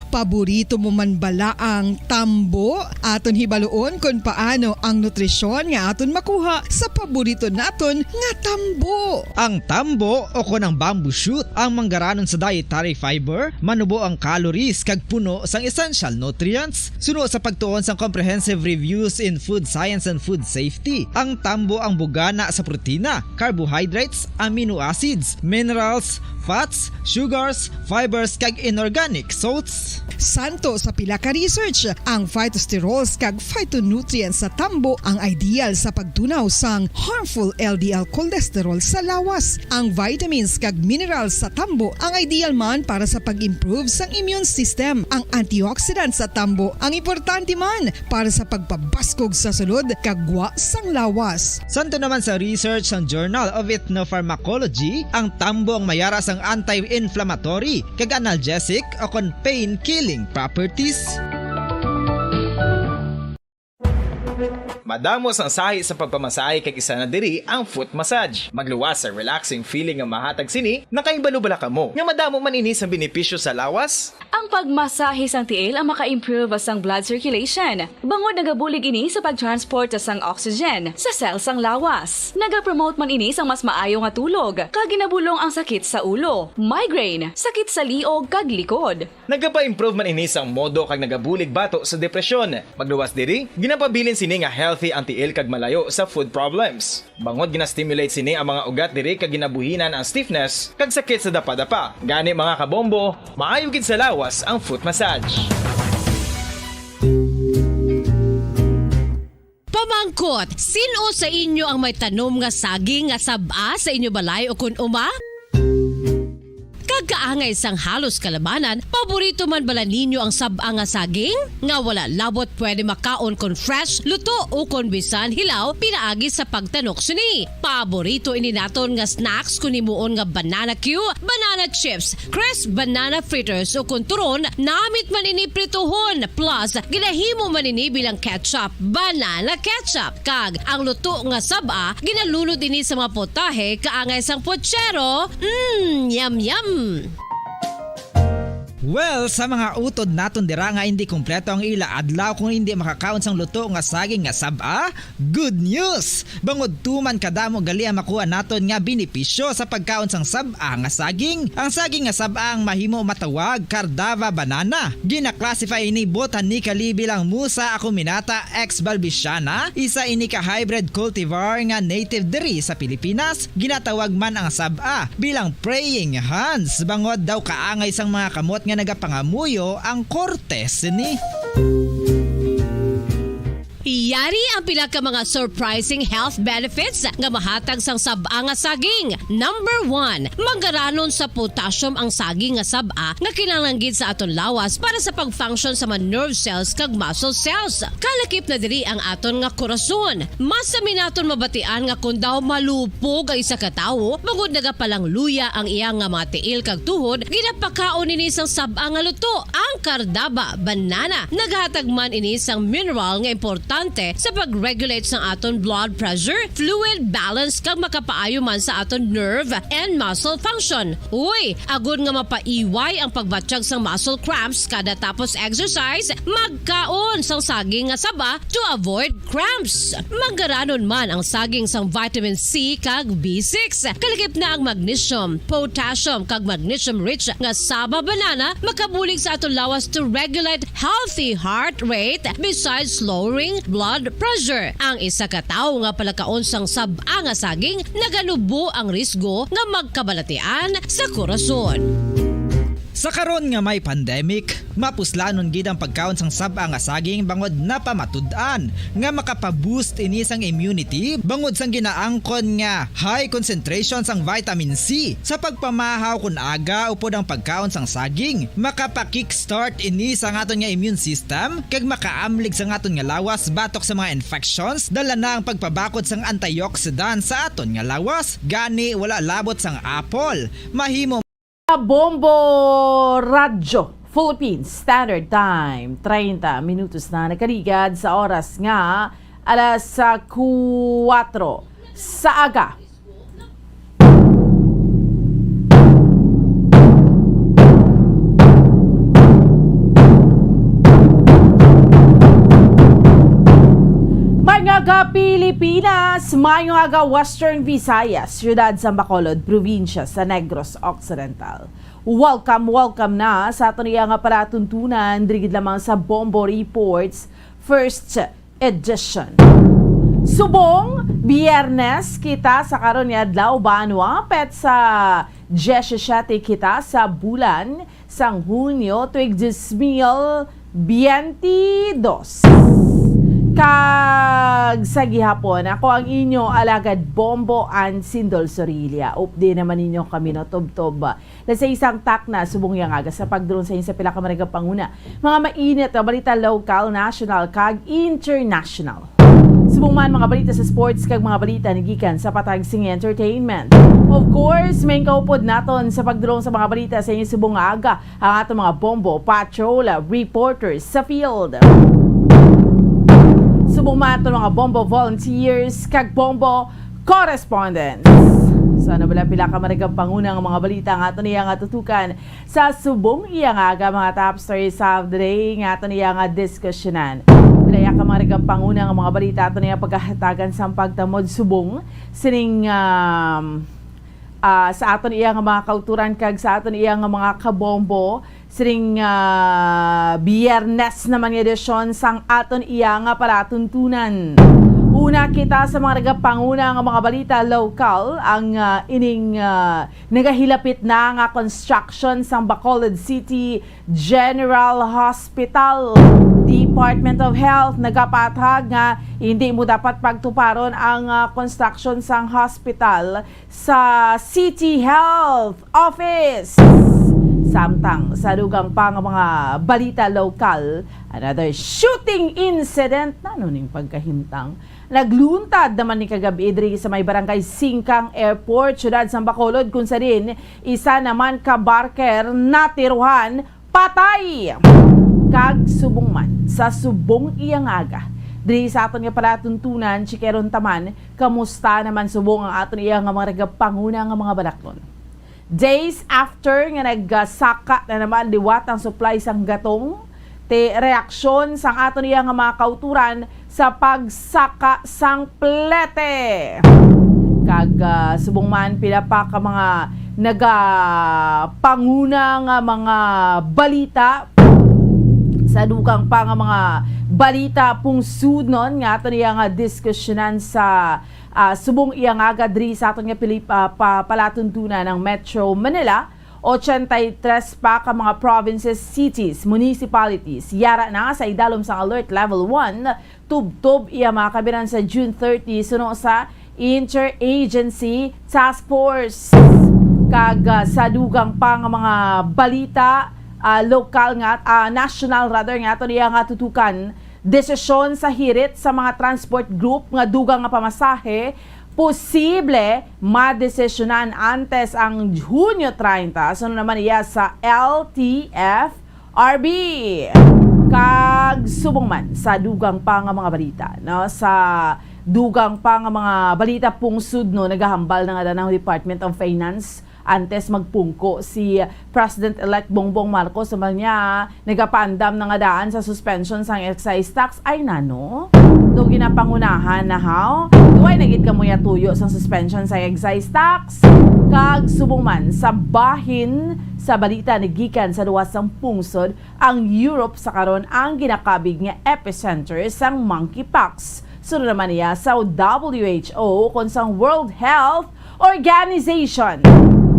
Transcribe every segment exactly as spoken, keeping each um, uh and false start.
Paborito mo man bala ang tambo? Aton hibaluon kon paano ang nutrisyon nga aton makuha sa paborito naton nga tambo. Ang tambo o kon ang bamboo shoot ang manggaranon sa dietary fiber, manubo ang calories kag puno sang essential nutrients. Suno sa pagtuon sang Comprehensive Reviews in Food Science and Food Safety, ang tambo ang bugana sa protina, carbohydrates, amino acids, minerals, fats, sugars, fibers, kag inorganic salts. Santo sa pila ka research, ang phytosterols kag phytonutrients sa tambo ang ideal sa pagtunaw sang harmful L D L cholesterol sa lawas. Ang vitamins kag minerals sa tambo ang ideal man para sa pag-improve sang immune system. Ang antioxidants sa tambo ang importante man para sa pagpabaskog sa sulod kag gwa sang lawas. Santo naman sa research sang Journal of Ethnopharmacology, ang tambo ang mayara sang anti-inflammatory kag analgesic o kon pain-killing properties. Madamo sang sahi sa pagpamasahe kag isa na diri ang foot massage. Magluwas sa relaxing feeling nga mahatag sini. Nakahibalo bala kamo nga madamo man ini sang benepisyo sa lawas? Ang pagmasahe sang tiil ang maka-improve sang blood circulation, bangod nagabulig ini sa pag-transport sang oxygen sa cell sang lawas. Nagapromote man ini sang mas maayo nga tulog, kag ginabulong ang sakit sa ulo, migraine, sakit sa liog, kag likod. Nagapa-improve man ini sang modo kag nagabulig bato sa depresyon. Magluwas diri, ginapabilin sini nga healthy ang tiil kag malayo sa foot problems. Bangod gina-stimulate sini ang mga ugat diri kag ginabuhinan ang stiffness kag sakit sa dapadapa. Gani, mga kabombo, maayo gid sa lawas ang foot massage. Pamangkot, sin-o sa inyo ang may tanom nga saging nga sab-a sa inyo balay ukon uma? Kag kaangay sang halos kalabanan, paborito man bala ninyo ang sab-a nga saging? Nga wala labot pwede makaon kon fresh, luto, ukon bisan hilaw pinaagi sa pagtanok sini. Paborito ini naton nga snacks kon himuon nga banana cue, banana chips, crisp banana fritters, ukon turon, namit man ini prituhon, plus ginahimo man ini bilang ketchup, banana ketchup. Kag ang luto nga sab-a, ginalunod ini sa mga putahe kaangay sang puchero. Mm, yum, yum! Well, sa mga utod naton dira nga hindi kompleto ang ila adlaw kung hindi makakaon sang luto nga saging nga sab-a, good news! Bangod tuman kadamo gali ang makuha naton nga benepisyo sa pagkaon sang sab-a nga saging. Ang saging nga sab-a ang mahimo matawag Cardava banana. Gina-classify ini botanically bilang Musa acuminata ex balbisiana, isa ini ka hybrid cultivar nga native diri sa Pilipinas. Ginatawag man ang sab-a bilang praying hands, bangod daw kaangay sang mga kamot nga nagapangamuyo ang korte sini. Yari ang pila ka mga surprising health benefits nga mahatag sang sab-a nga saging. Number one, manggaranon sa potassium ang saging nga sab-a nga kinahanglan gid sa aton lawas para sa pag-function sa mga nerve cells kag muscle cells. Kalakip na diri ang aton nga korason. Mas sami naton mabatian nga kon daw malupog ang isa ka tawo, bangod nagapalangluya ang iya nga mga tiil kag tuhod, ginapakaon ini sang sab-a nga luto, ang Cardaba banana. Naghatag man ini sang mineral nga importante sa pag-regulate sang aton blood pressure, fluid balance, kag makapaayo man sa aton nerve and muscle function. Uy, agod nga mapaiway ang pagbatyag sang muscle cramps kada tapos exercise, magkaon sang saging nga saba to avoid cramps. Manggaranon man ang saging sang vitamin C kag B six. Kalakip na ang magnesium, potassium, kag magnesium-rich nga saba banana makabulig sa aton lawas to regulate healthy heart rate, besides lowering blood pressure. Ang isa ka tawo nga palakaon sang sab-a nga saging naganubo ang risgo nga magkabalatian sa korason. Sa karon nga may pandemic, mapuslanon gid ang pagkaon sang sab-a nga saging bangod napamatud-an nga makapa-boost ini sang immunity bangod sang ginaangkon nga high concentration sang vitamin C. Sa pagpamahaw kon aga upod ang pagkaon sang saging, makapa-kickstart ini sa aton nga immune system kag makaamlig sa aton nga lawas batok sa mga infections. Dala na ang pagpabakod sang antioxidant sa aton nga lawas. Gani, wala labot sang apple, mahimo Bombo Radyo Philippines Standard Time, treinta minutos na nakaligad sa oras nga alas, ah, kuwatro sa aga. Ka-Pilipinas, maayong aga, Western Visayas, siyudad sa Bacolod, probinsya sa Negros Occidental. Welcome, welcome na sa aton iya nga palatuntunan, diri gid lamang sa Bombo Reports, first edition. Subong Biyernes kita sa karon nga adlaw, banwa, petsa diyesisiete kita sa bulan sang Hunyo tuig dos mil biyente dos. Kag sa gihapon, ako ang inyo alagad Bombo Ann Sindol Sorilla. Updi naman ninyo kami, no, tubtob. Sa isang takna subong iya nga aga sa pagdulong sa inyo sa pila ka mga panguna, mga mainit nga balita, lokal, national, kag international. Subong man mga balita sa sports kag mga balita nagikan sa patag sing entertainment. Of course, main kaupod naton sa pagdulong sa mga balita sa inyo subong nga aga ang aton mga Bombo Patrol reporters sa field. Subong man aton mga Bombo volunteers kag Bombo correspondents. So, ano bala pila ka maragap panguna nga mga balita nga aton iya nga tutukan sa subong iya nga aga, mga top stories of the day nga aton iya nga diskusyonan. Pila ka maragap panguna nga mga balita aton iya pagkahatagan sang pagtamod subong sining, um, ah, sa aton iya nga mga kauturan kag sa aton iya nga mga kabombo sining, ah, Biyernes naman nga edisyon sang aton iya nga palatuntunan. Una kita sa mga nagapanguna nga mga balita lokal, ang, ah, ining, ah, nagahilapit na nga construction sang Bacolod City General Hospital. Department of Health nagapahayag nga hindi mo dapat pagtuparon ang, ah, construction sang hospital sa City Health Office. Samtang sa dugang pa nga mga balita lokal, another shooting incident na nuning pagkahimtang. Nagluntad naman ni kagab-i diri sa may barangay Singkang Airport, siyudad sang Bacolod, kung sa din isa naman ka barker natiruhan patay. Kag subong man sa subong iya nga aga, diri sa aton nga palatuntunan, chikeron taman kamusta naman subong ang aton iya nga mga nagapanguna nga mga balaklon. Days after nga nagsaka na naman liwat ang supply sang gatong, ti reaksyon sang aton iya nga mga kauturan sa pagsaka sang plete. Kag, ah, subong man pila pa ka mga nagapanguna nga mga balita sa dugang pa nga mga balita pungsudnon nga aton iya nga diskusyonan sa, ah, subong iya nga aga diri sa aton nga Pilip-, ah, pa-, palatuntunan ang Metro Manila. Ochenta y tres pa ka mga provinces, cities, municipalities yara na sa idalom sang Alert Level one, tubtob iya mga kabiran sa June thirty suno sa Interagency Task Force. Kag, ah, sa dugang pa nga mga balita, ah, lokal nga, ah, national rather, nga aton iya nga tutukan, desisyon sa hirit sa mga transport group nga dugang nga pamasahe posible madesisyonan antes ang Hunyo treinta, suno naman iya sa L T F R B. Kag subong man sa dugang pa nga mga balita, no, sa dugang pa nga mga balita pungsod, no, nagahambal na nga danang Department of Finance antes magpungko si President-elect Bongbong Marcos, naman niya nagapaandam na nga daan sa suspension sang excise tax. Ay nano, do ginapangunahan na, haw? Duway na gid kamo ya tuyo sang suspension sa excise tax. Kag subong man sa bahin sa balita nagikan sa luwas sang pungsod, ang Europe sa karon ang ginakabig nga epicenter sang monkeypox. Sunod naman niya sa W H O ukon sang World Health Organization.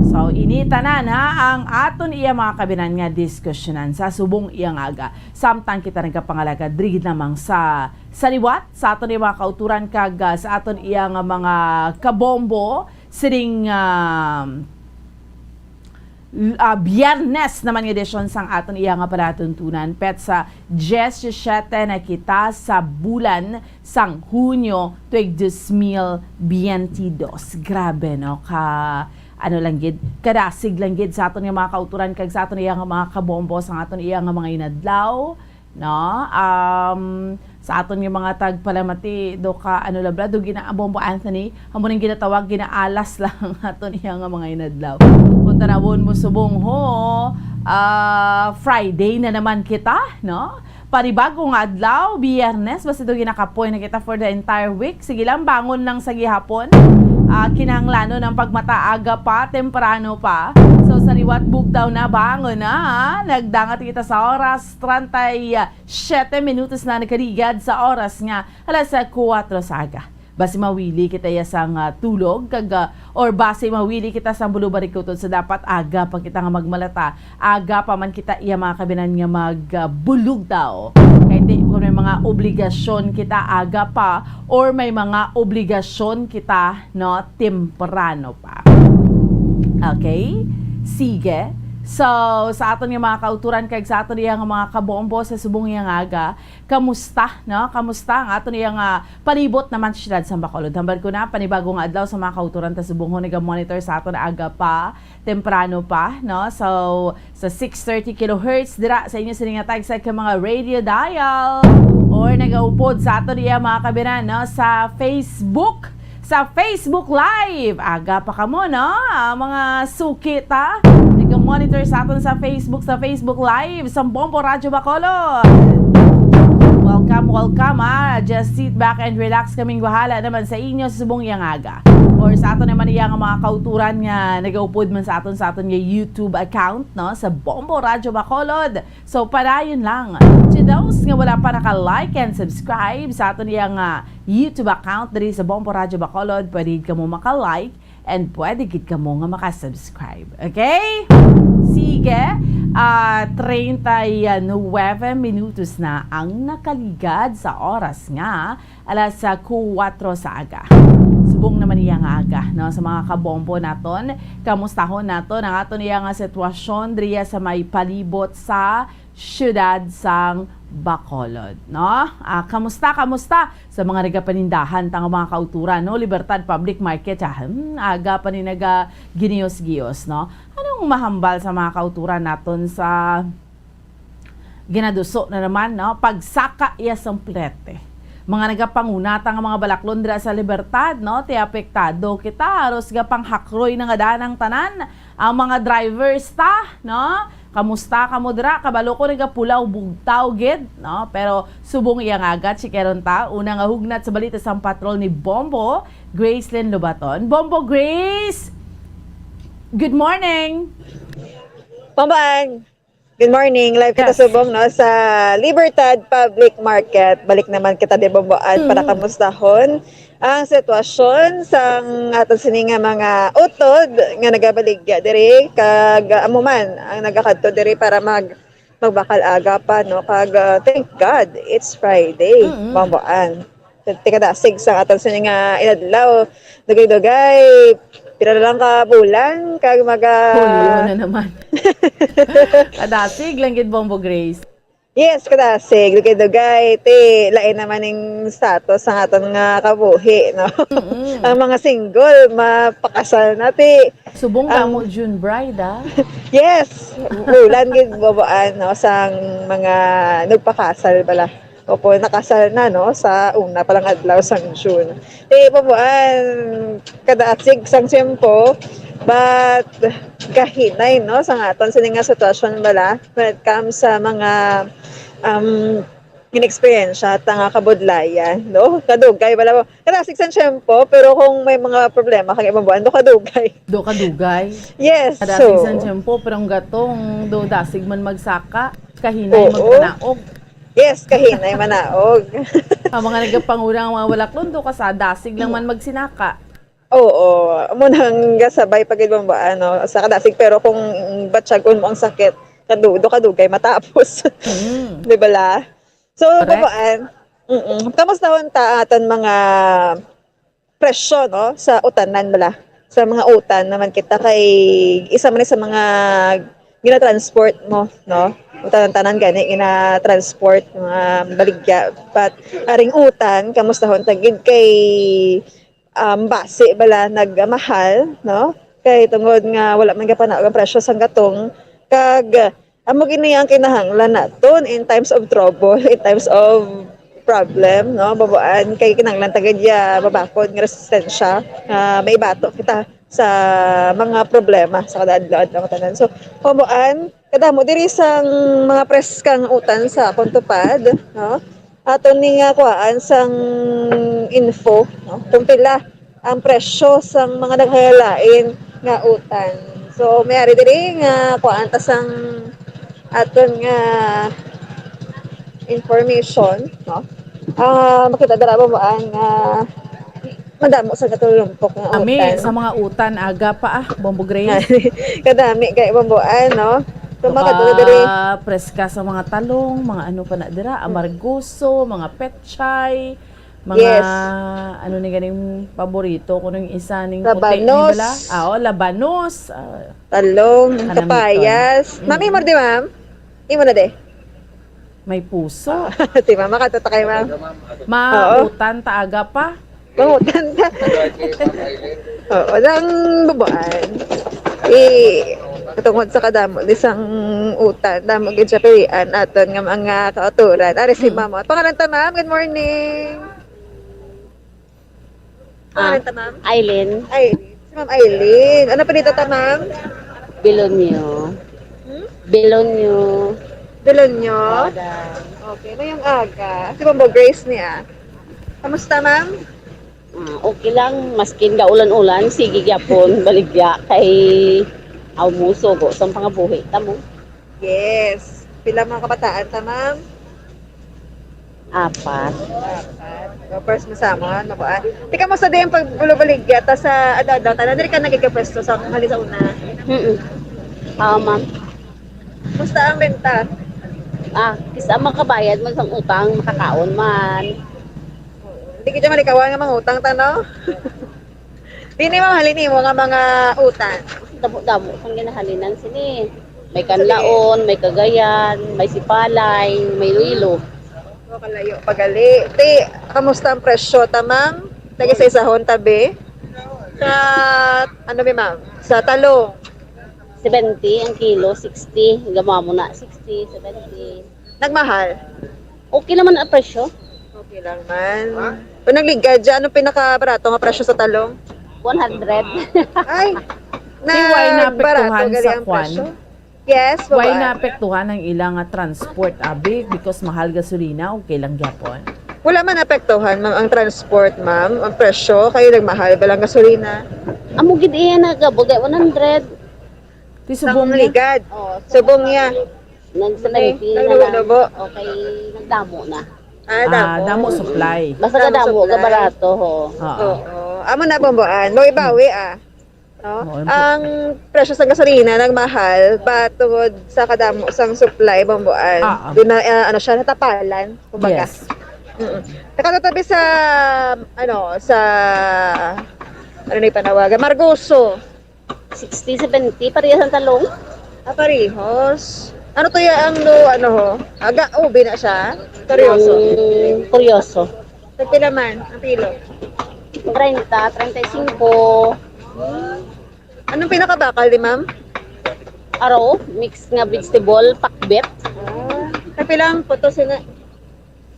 So, ini tanan, ha, ang aton iya mga kabinan nga diskusyonan sa subong iya nga aga. Samtang kita nagkapangalagad diri gid lamang sa, sa liwat sa aton iya mga kauturan kag, ah, sa aton iya nga mga kabombo sining, ah, l-, ah, Biyernes naman nga edisyon sang aton iya nga palatuntunan, petsa diyesisiete na kita sa bulan sang Hunyo tuig dos mil biyente dos. Grabe, no? Ka, ano lang gid, kadasig lang gid sa aton nga mga kauturan kag sa aton iya nga mga kabombo sang aton iya nga mga inadlaw, no? Um, sa aton nga mga tagpalamati, do ka, ano lang bala, do gina-, Bombo Anthony, amo nang ginatawag, ginaalas lang ang aton iya nga mga inadlaw. Kung tanawon mo subong, ho, ah, Friday na naman kita, no? Panibago nga adlaw, Biyernes, basta daw ginakapoy na kita for the entire week. Sige lang, bangon lang sa gihapon. Ah, kinahanglanon ang pagmata aga pa, temprano pa. So, sa liwat bugtaw na, bangon na, ha? Nagdangat kita sa oras, treinta y siete minutos na nakaligad sa oras nga alas kuwatro sa aga. Basi mawili kita iya sang, ah, tulog, kag, ah, or basi mawili kita sang bulubarikutod, sa dapat aga pa kita nga magmalata, aga pa man kita iya, mga kabinan, nga mag, ah, bulugdaw. Kay ti-, kung may mga obligasyon kita aga pa, or may mga obligasyon kita, no, temprano pa. Okay? Sige. So, sa aton nga mga kauturan kag sa aton iya nga mga kabombo sa subong iya nga aga, kamusta, no? Kamusta ang aton iya nga palibot naman sa siyudad sang Bacolod? Hambal ko na, panibago nga adlaw sa mga kauturan ta subonghon, naga-monitor sa aton aga pa, temprano pa, no? So, sa six thirty kilohertz dira sa inyo sini nga tagsa ka mga radio dial, or nagaupod sa aton iya, mga kabinan, no, sa Facebook, sa Facebook Live. Aga pa kamo, no? Ang mga suki ta, naga-monitor sa aton sa Facebook, sa Facebook Live sa Bombo Radyo Bacolod. Welcome, welcome, ah. Just sit back and relax, kaming bahala naman sa inyo sa subong iya nga aga. Or sa aton naman iya nga mga kauturan nga nagaupod man sa aton, sa aton nga YouTube account, no, sa Bombo Radyo Bacolod. So, padayon lang. To those nga wala pa naka-like and subscribe sa aton iya nga YouTube account diri sa Bombo Radyo Bacolod, pwede gid kamo maka-like and pwede gid kamo nga maka-subscribe. Okay? Sige. Ah, treinta y nueve minutos na ang nakaligad sa oras nga alas, ah, kuwatro sa aga. Subong naman iya nga aga, no? Sa mga kabombo naton, kamustahon naton ang aton iya nga sitwasyon diriya sa may palibot sa siyudad sang Bacolod, no? Ah, kamusta, kamusta sa mga nagapanindahan ta nga mga kauturan, no? Libertad Public Market, ah, hmm, aga pa ni naga ginios-gios, no? Anong mahambal sa mga kauturan naton sa ginaduso na naman, no? Pagsaka iya sang plete. Mga nagapanguna ta nga mga balaklon dira sa Libertad, no? Ti apektado kita, haros gapanghakroy na nga danang tanan ang mga drivers ta, no? Kamusta kamo dira? Kabalo ko nagapulaw bugtaw gid, no? Pero subong iya nga aga, chikeron ta. Una nga hugnat sa balita sang patrol ni Bombo, Gracelyn Lobaton. Bombo Grace! Good morning! Pambaang! Good morning. Live kita Yes. subong, no, sa Libertad Public Market. Balik naman kita, di Bomboan, para Mm. kamustahon ang sitwasyon sang aton sini nga mga utod nga nagabaligya diri, kag, ah, amo man ang nagakadto diri para mag-, magbakal aga pa, no? Kag, ah, thank God, it's Friday, Mm-mm. Bomboan. Ti kadasig sa aton sini nga inadlaw. Dugay-dugay, pila na lang ka bulan, kag maga- Hulyo na naman. Kadasig lang gid, Bombo Grace. Yes, kadasig. Dugay-dugay, ti lain naman ning status sa aton nga kabuhi, no? Mm-mm. Ang mga single, mapakasal na, ti. Subong Ang kamo, June bride, ah. Yes, bulan gid, Bomboan, no, sang mga nagpakasal bala. Opo, nakasal na, no, sa una pa lang adlaw sang June. Ti, Bomboan, kadasig sang tiyempo, but kahinay, no, sa aton sini nga sitwasyon bala when it comes sa mga, um, inexperyensya ta nga kabudlayan, no? Kadugay bala, kadasig sang tiyempo, pero kung may mga problema kag iban buwan, do kadugay. Do kadugay. Yes, Kadasig so sang tiyempo, pero ang gatong, do dasig man magsaka, kahinay Oo. magpanaog. Yes, kahinay manaog. Ang mga nagapanguna ang mga balaklon, do kasadasig lang man magsinaka. Oo, amo nang gasabay pa gid, Bombo, ano, sa kadasig, pero kung batyagon mo ang sakit, kadu-, do kadugay matapos. Mm. Di ba la? So, Correct. Bomboan, mm, kamustahon ta ang aton mga presyo, no, sa utanan bala. Sa mga utan naman kita kay isa man sa mga ginatransport mo, no? Utanan tanan gani ginatransport, mga baligya. But aring utan, kamustahon ta gid kay, um, basi bala nagmahal, no? Kay tungod nga wala man gapanaog ang presyo sang gatong, kag amo gini ang kinahanglan naton in times of trouble, in times of problem, no? Babuan kay kinahanglan ta gid ya mabakod nga resistensya, nga may bato kita sa mga problema sa kada adlaw-adlaw nga tanan. So, Bomboan, kadamo diri sang mga preska nga utan sa akong tupad, no? Ato ni nga kuhaan sang info, no? Kung pila ang presyo sang mga naghalain nga utan. So, may ari diri nga kuhaan ta sang aton nga information, no? Ah, makita dira, Bomboan, nga madamo sa natulumpok nga Ami utan. Sa mga utan, aga pa, ah, Bombo Grace. Kadami kay, Bomboan, no? So, mga kadto diri. Preska sa mga talong, mga ano pa na dira, amargoso, mga petchay, mga Yes. ano ni ganing paborito ko nung isa ning puti ni Labanos. Bala. Ah, oh, labanos. Ah, Talong, kanami kapayas. Ton. Mm. Mami, mo di, ma'am? Imo na, de. May puso. Si mama, kadto ta kay ma'am. Oo. Mautan ta aga pa. Mangutan ta. Oo, ang Bomboan. I, tungod sa kadamo ni sang utan, damo gid siya pilian aton nga mga kauturan. Ari si Mm. mama. Pangalan ta, ma'am? Good morning. Pangalan Ah, ta, ma'am? Aileen. Aileen. Si Ma'am Aileen. Ano panita ta, ma'am? Bilonyo. Hmm? Bilonyo. Bilonyo? Ada. Okay, mayong aga. Si Bombo Grace niya. Kamusta, ma'am? Ah, okay lang, maskin ga ulan-ulan, sige gyapon baligya kay aw musugo sang pangabuhi ta mo. Yes. Pila mga kabataan ta, ma'am? Apat. Apat. So, first mo sa amon, makuan. Tika mo sa din pag bulabaligya ta sa adlaw-adlaw, tanan diri ka nagigapwesto sa halin sa una. Mm. Oo, ma'am. Kumusta ang benta? Ah, kisa makabayad man sang utang, makakaon man. Hindi kita malikawan nga mangutang ta, no? Dini, ma'am, halin nimo nga mga utan. Damo-damo sang ginahalinan sini. May Kanlaon, may Cagayan, may Sipalay, may Iloilo. O, kalayo pa gali. Ti, kamusta ang presyo ta, ma'am? Lagi sa isahon tabi. Sa, ano mi, ma'am? Sa talong. Seventy ang kilo, sixty. Gamo mo na, sixty, seventy. Nagmahal? Okay naman ang presyo. Okay lang man. Kung nagligad dyan, anong pinakabarato nga presyo sa talong? One hundred. Ay, Di, why nagbarato naapektuhan gali sa ang kwan? Presyo? Yes, Why babae. Naapektuhan ang ila nga transport, abi? Because mahal gasolina, okay lang gyapon. Wala man naapektuhan, ma'am, ang transport, ma'am. Ang presyo, kayo nagmahal ba lang gasolina? Amo gid iya nagabugay, one hundred. Ti subong Sang niya. Ligad. Oh, Subong niya. Nag-, Okay, seventy na lang. Naglubo-lubo. Okay, nagdamo na. Ah, Ah, damo. Damo supply. Basta Damo kadamo, supply. Kabarato, ho. Oo. Oo. Amo na, Bomboan. Mo ibawi, ah. No? Oo, Ang presyo sa gasolina nagmahal, but tungod sa kadamo sang supply, Bomboan, Ah, ah. Doon na, ah, ano siya, natapalan, kumbaga. Yes. Mm-mm. Nakatatabi sa, ano, sa, ano na yung panawagan? Margoso. Sixty, seventy, parehas ang talong. Ah, parehos. Ano to ya ang lo, ano ho? Aga, ube na siya? Kuryoso. Ang kuryoso. Tagpila man ang kilo? Treinta, treinta y cinco. Anong pinakabakal ni ma'am? Aro, mix nga vegetable, pakbet. Ah, tagpila ang puto sina?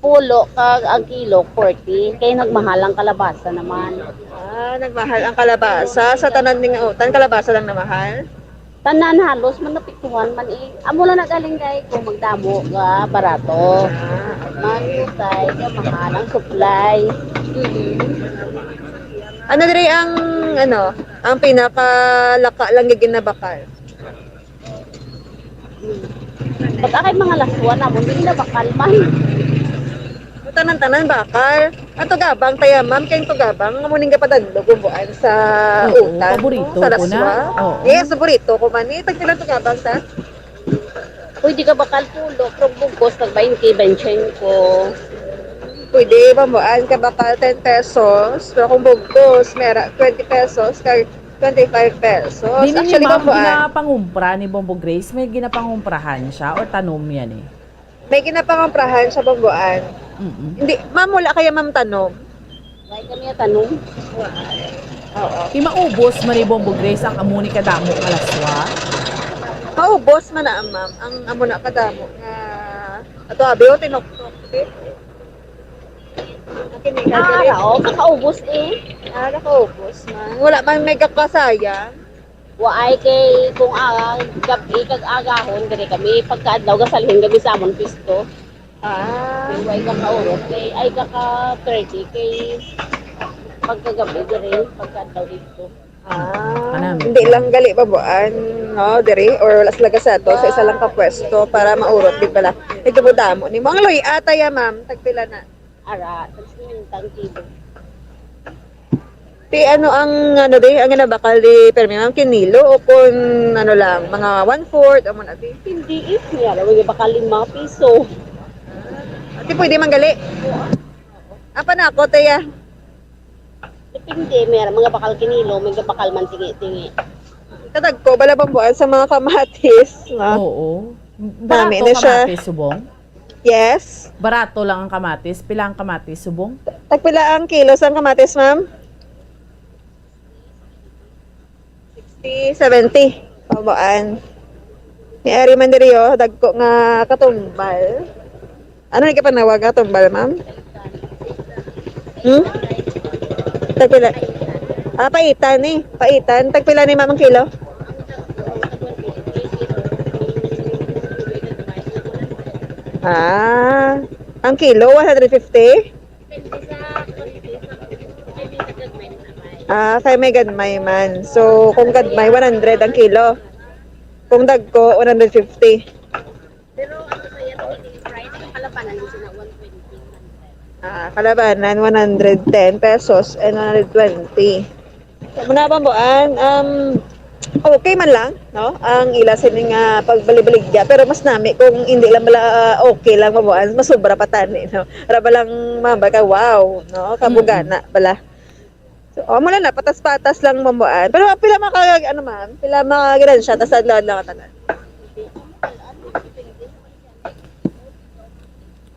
Pulo kag ang kilo, forty. Kay nagmahal ang kalabasa naman. Ah, nagmahal ang kalabasa. Sa tanan ning utan, kalabasa lang namahal? Tanan halos man napiktuhan man eh. Amo lang nagaling kay kung magdamo ka, barato. Ah, okay. Magutay ka, mahal ang supply. Mm. Ano diri ang, ano, ang pinakalaka lang gid nga bakal? Pag akay mga laswa na mo, hindi na bakal man. Tanan-tanan bakal. Ang tugabang, taya, ma'am, kay ang tugabang, ang muning gapadandog, Bomboan sa Oo, utan, paborito sa ko na. Laswa. Oo. Yes, paborito ko man eh. Tagpila tugabang ta? Pwede ka bakal pulo, pero bugos, tag twenty, twenty-five. Pwede, Bomboan, ka bakal ten pesos, pero kung bugos, mera, twenty pesos, kag twenty-five pesos. Dili ni Actually, ma'am, Bomboan. Ginapangumpra ni Bombo Grace, may ginapangumprahan siya or tanom yan eh? May ginapangumprahan siya, Bomboan. Mm-mm. Hindi, ma'am, wala kaya, ma'am, tanom? Wala kami tanom. Oo. Di maubos man ni Bombo Grace ang amo ni kadamo nga laswa? Maubos man na, ma'am. Ang amo na kadamo nga ato, abi, o, tinuktok, okay? Ang kini ka Ah, diri? Oo, kakaubos eh. Ah, nakaubos man. Wala man may kakasayang. Waay kay kung, ah, gab-i kag agahon, diri kami pagkaadlaw gasalhin kami sa amon pisto. Ah. Kay waay kakaurot, kay ay kaka thirty, kay pagkagabi diri, pagkaadlaw dito. Ah, Kanami. Hindi lang gali babuan, no, diri, or wala sila gasato sa isa lang ka pwesto para maurot, di pala. Ito po damo. Ni mga luy, atay, ah, ma'am, tagpila na? Ara, tag-cinquenta ang kilo. Ti, ano ang, ano, di, ang ginabakal di permi, ma'am, kinilo o kun, ano lang, mga one-fourth, amo na, di? Hindi, eh. Niya, lalo yung bakal lima piso. Ti, pwede man gali. Ang panakot, eh, ah. Depende, may mga bakal kinilo, may bakal man tingi-tingi. Kadagko, bala bambuan sa mga kamatis, no? Oo. Nami Barato na siya. Kamatis, subong? Yes. Barato lang ang kamatis. Pila ang kamatis, subong? Tagpila ang kilo sa kamatis, ma'am? Sixty, seventy. Bambuan. Ni ari man diri, oh, dagko nga katumbal. Ano ni kapanawag nga tumbal, ma'am? Hmm? Tagpila? Ah, paitan eh. Paitan. Tagpila ni ma'am ang kilo? Ah, ang kilo, one hundred fifty? Ah, kay may gagmay man. So, kung gagmay, one hundred ang kilo. Kung dagko, one hundred fifty. Pero ano kaya ito, hindi price? Ang kalabanan yung sina one twenty, one hundred. Ah, kalabanan, one hundred ten pesos and one hundred twenty. Sa muna, bambuan, um, okay man lang, no? Ang ila sini nga pagbalibaligya, pero mas nami kung hindi lang bala, ah, okay lang, bambuan, masubra pa tani, no? Para ba lang mabay ka, wow, no? Kabugana bala. So, oh, muna na, patas-patas lang, bambuan. Pero pila maka, ano, ma'am? Pila mga ganansya, tas adlaw-adlaw ka tanan?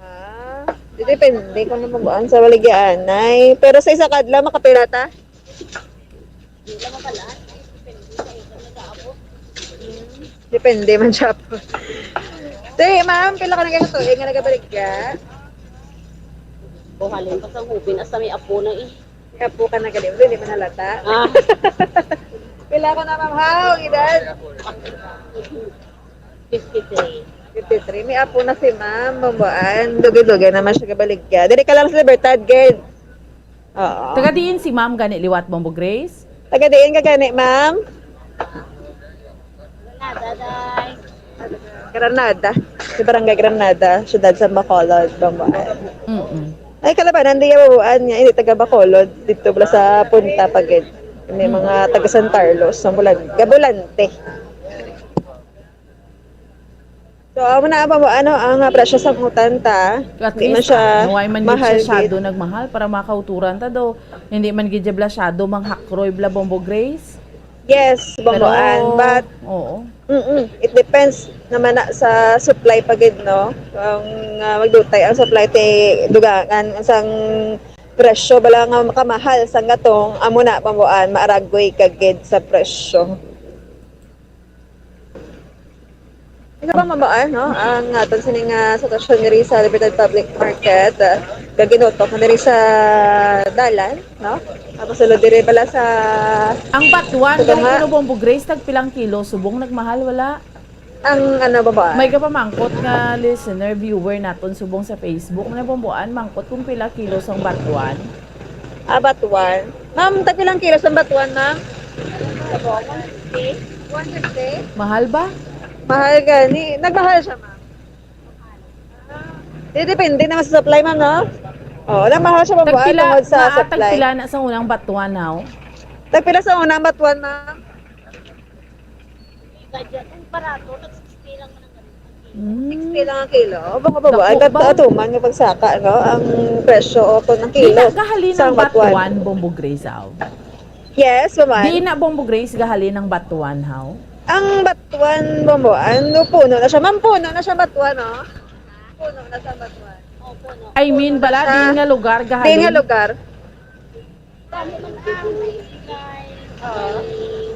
Ah, di depende kung ano, bambuan, sa baligyaanay. Pero sa isa ka adlaw, makapila ta? Di lang mabalaan. Depende sa isa nag-aabot. Hmm, depende man siya po. Te, ma'am, pila ka na kayo tuig nga nagabaligya? Buhalin pa sa hubin, hasta may apo na eh. May apo ka na gali, hindi man halata. Ah. Pila ka na, ma'am? How, edad? Fifty-three. Fifty-three. May apo na si ma'am, bambuan. Dugay-dugay naman siya gabaligya. Diri ka lang sa Libertad, gid. Oo. Taga diin si ma'am gani liwat, Bombo Grace? Taga diin ka gani, ma'am? Granada, day. Granada. Sa Barangay Granada, siyudad sa Bacolod, Bambuan. Mm-mm. Ay, kalabanan, di yawabuan niya, hindi taga Bacolod, dito pala sa punta pa gid. May mga taga San Carlos, sa Bulan, Gabulante. So, amo na ba mo, ano, ang, ah, presyo sang utan ta? At Di man least, siya ah, nuway man gid mahal siya gid. Masyado nagmahal para makauturan ta do. Hindi man gid siya blasyado, manghakroy bla, Bombo Grace. Yes, Bomboan, Pero, but, oo. Mm-mm, it depends naman na sa supply pa gid, no? Ang, ah, magdutay ang supply ti dugangan sang presyo bala nga makamahal sang gatong, amo na, Bomboan, maaragoy ka gid sa presyo. Isa pa, Bomboan, no? Ang aton sini nga sitwasyon diri sa Libertad Public Market, ah, gaginutok na diri sa dalan, no? Tapos sulod diri pala sa Ang batuan, sa gani tunga. Kuno, Bombo Grace, tagpilang kilo? Subong nagmahal, wala? Ang ano, Bomboan? May kapamangkot nga listener, viewer naton subong sa Facebook. Ano, Bomboan, mangkot kung pila kilo sang batuan? Ah, batuan. Ma'am, tagpilang kilo sang batuan, ma'am? One fifty. Mahal ba? Mahal gani. Nagmahal siya, ma'am. Di, depende naman sa supply, ma'am, no? Oo, nagmahal siya, Bomboan, Tagpila, tungod sa naa, supply. Tagpila na sa unang batuan, haw? Tagpila sa unang batuan, ma'am? Kung barato, tag sixty lang man ang ganun. Mm. Sixty lang ang kilo. O, baka ba, Dako ay, kat-, ba? Atuman nga pagsaka, no? Ang presyo o kung ang Di kilo na gahalin sa ang batuan. Batuan, Bombo Grace, haw? Yes, Bomboan. Di na, Bombo Grace, gahalin ang batuan, haw? Ang batuan, Bomboan, no, puno na siya. Ma'am, puno na siya batuan, no? Puno na siya batuan. Oh, puno. I mean, Puno na bala, siya. Di nga lugar, gahalin. Di nga lugar. Damo man ang may ikay, may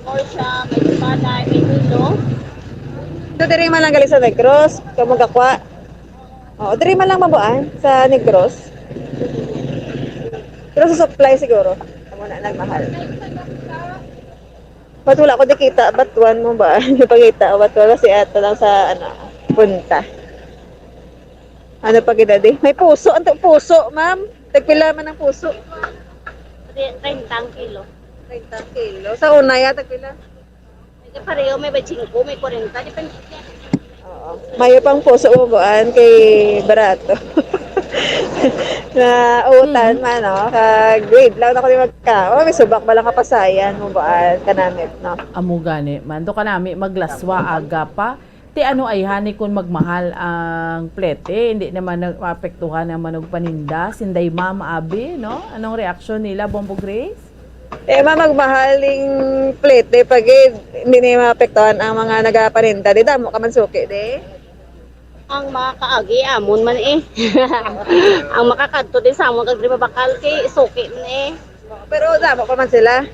Morsha, may Tubalay, may Tulo. So, diri man lang gali sa Negros, kamo gakwa. Oo, diri man lang, Bomboan, sa Negros. Pero sa supply siguro, amo na nagmahal. Ba't wala ko nakita? Batuan mo ba? Ipakita ko, batuan kasi ato lang sa, ano, punta. Ano pa gid, adi? May puso. Ang puso, ma'am. Tagpila man ang puso? Treinta ang kilo. Treinta ang kilo. Sa una, ya, tagpila? May kapareho, may twenty-five, may forty, depende. Oo. Mayo pang puso, Bamboan, kay barato. Na utan Mm. man, no? Kag grade lang ako ni magka. Oh, may subak ba lang kapasayan, Bamboan, kanamit, no? Amo gani man. Do kanami maglaswa aga pa. Ti ano ay hani kung magmahal ang plete, hindi naman nag-, maapektuhan ang manog paninda. Sinday Ma'am Abi, no? Anong reaksyon nila, Bombo Grace? Eh, ma, magmahal ning plete pa gid. Hindi na maapektuhan ang mga nagapaninda. Di damo ka man suki, di? Ang mga kaagi, amon man eh. Ang makakadto di sa amon kag di mabakal kay suki man eh. Pero damo pa man sila.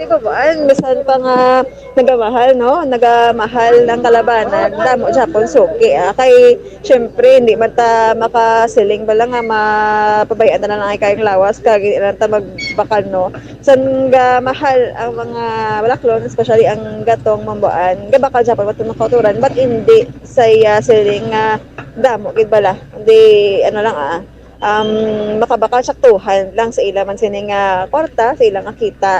Di ba, Bamboan? Bisan pa nga nagamahal, no? Nagamahal ang kalabanan. Damo gyapon suki, ah. Kay, syempre, hindi man ta makasiling bala nga mapabay-an na lang ang kayang lawas kag hindi lang ta magbakal, no? San gamahal ang mga balaklon, especially ang gatong, Bamboan, gabakal gyapon, ba't makauturan? Ba't hindi sa iya siling nga damo gid bala? Hindi, ano lang, ah, um, makabakal saktuhan lang sa ila man sini nga kwarta, sa ila nga kita,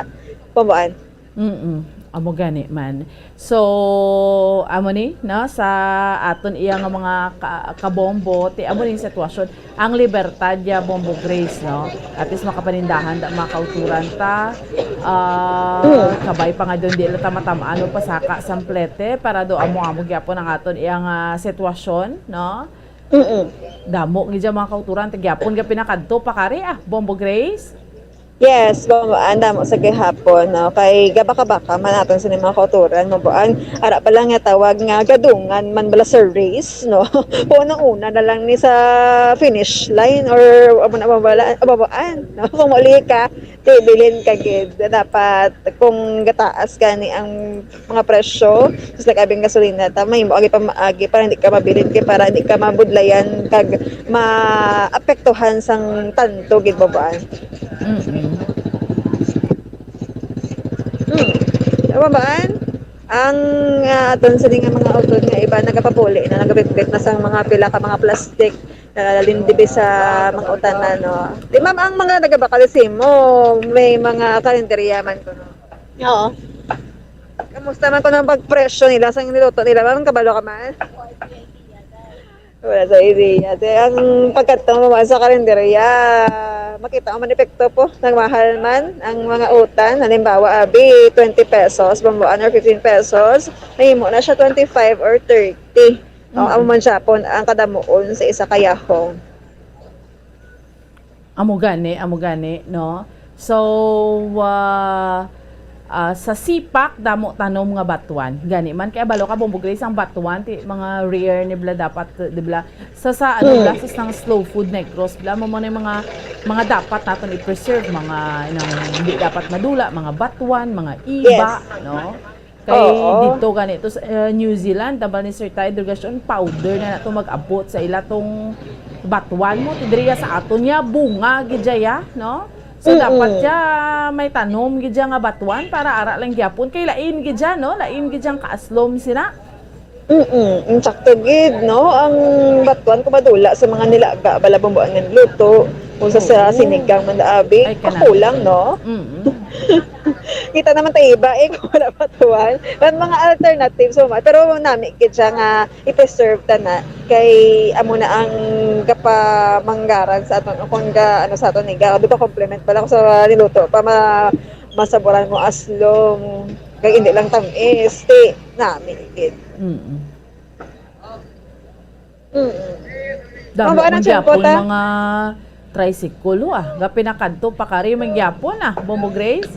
Bamboan. Mm-mm. Amo gani man. So, amo ni, no, sa aton iya nga mga ka-, kabombo, ti amo ning sitwasyon. Ang libertad ya, Bombo Grace, no? At least makapanindahan da, mga kauturan ta. Ah, Mm. Kabay pa nga doon, di lang ta matam-an o pasaka sang plete, para do amo-amo gyapon ang aton iya nga sitwasyon, no? Mm-mm. Damo gid dyan, mga kauturan, ta gyapon ga pinakadto pa kari, ah, Bombo Grace? Yes, Bamboan, damo sa gihapon, no? Kay gabaka-baka man aton sa mga kauturan, Bamboan. Ara pa lang nga tawag nga gadungan man bala sa race, no? Kung una-una na lang ni sa finish line or amo na, Bamboan, Bamboan, no? Kung muli ka, di bilin ka gid. Dapat kung gataas gani ang mga presyo, just like abi ang gasolina, ta mahimo agi pa maagi para hindi ka mabilin kay para hindi ka mabudlayan kag maapektuhan sang tanto gid, Bamboan. Mm-mm. Hmm. Bamboan, ang, ah, aton sini nga mga utod nga iba nagapapuli na, nagabitbit na sang mga pila ka mga plastic, nalalim dibi sa mga utana, no? Di, ma'am, ang mga nagabakal sa imo, may mga karinderya man kuno? Oo. Kamusta man kuno ang pagpresyo nila sa niluto nila, ma'am? Kabalo ka man? Wala sa idea. Te, ang pagkadto mo sa karinderya, makita mo man epekto po, nagmahal man ang mga utan. Halimbawa, abi, twenty pesos, Bamboan, or fifteen pesos, mahimo na siya twenty-five or thirty. No, Mm. amo man siya po ang kadamuon sa isa ka yahong. Amo gani, amo gani, no? So, ah, ah, sa sipak, damo tanom nga batuan. Gani man, kay balo ka, Bombo Grace, ang batuan, ti, mga rare ni bla dapat, di bla, sa, sa, ano, bla, Mm. sa, sang slow food, Negros, bla, mo, mo na yung mga, mga dapat naton i-preserve, mga, inang, hindi dapat madula, mga batuan, mga iba, Yes. no? Kay Oo. dito gani to sa, eh, New Zealand, tambal ni Sir Ty Delgacion, powder na nato mag-abot sa ila tong batuan mo. Ti diri sa aton niya, bunga gid siya, no? So, Mm-mm. dapat siya may tanom gid siya nga batuan para ara lang gyapon. Kay lain gid siya, no? Lain gid siyang kaaslom sina. Mm-mm. Insakto gid, no? Ang batuan ko madula sa mga nilaga, bala, Bamboan, nga luto. Kung sa, sa Oo. sinigang man, abi, Ay, kanami. Kulang, no? Mm-mm. Kita naman tayo iba, eh, kung wala pa tuwan. May mga alternatives, so, pero nami gid siya nga i-preserve ta na. Kay amo na ang kapamanggaran sa aton, o kung ga, ano, sa aton, eh, ga, di ba, compliment pala ko sa niluto pa, ma-, masaburan mo aslom. Kay hindi lang tamis, ti, nami gid. Mm-mm. Mm. Dami Mabaan ang man gyapon tiyempo, ta? Mga tricycle, ah. Nga pinakadto, pakari man gyapon, ah. Bombo Grace?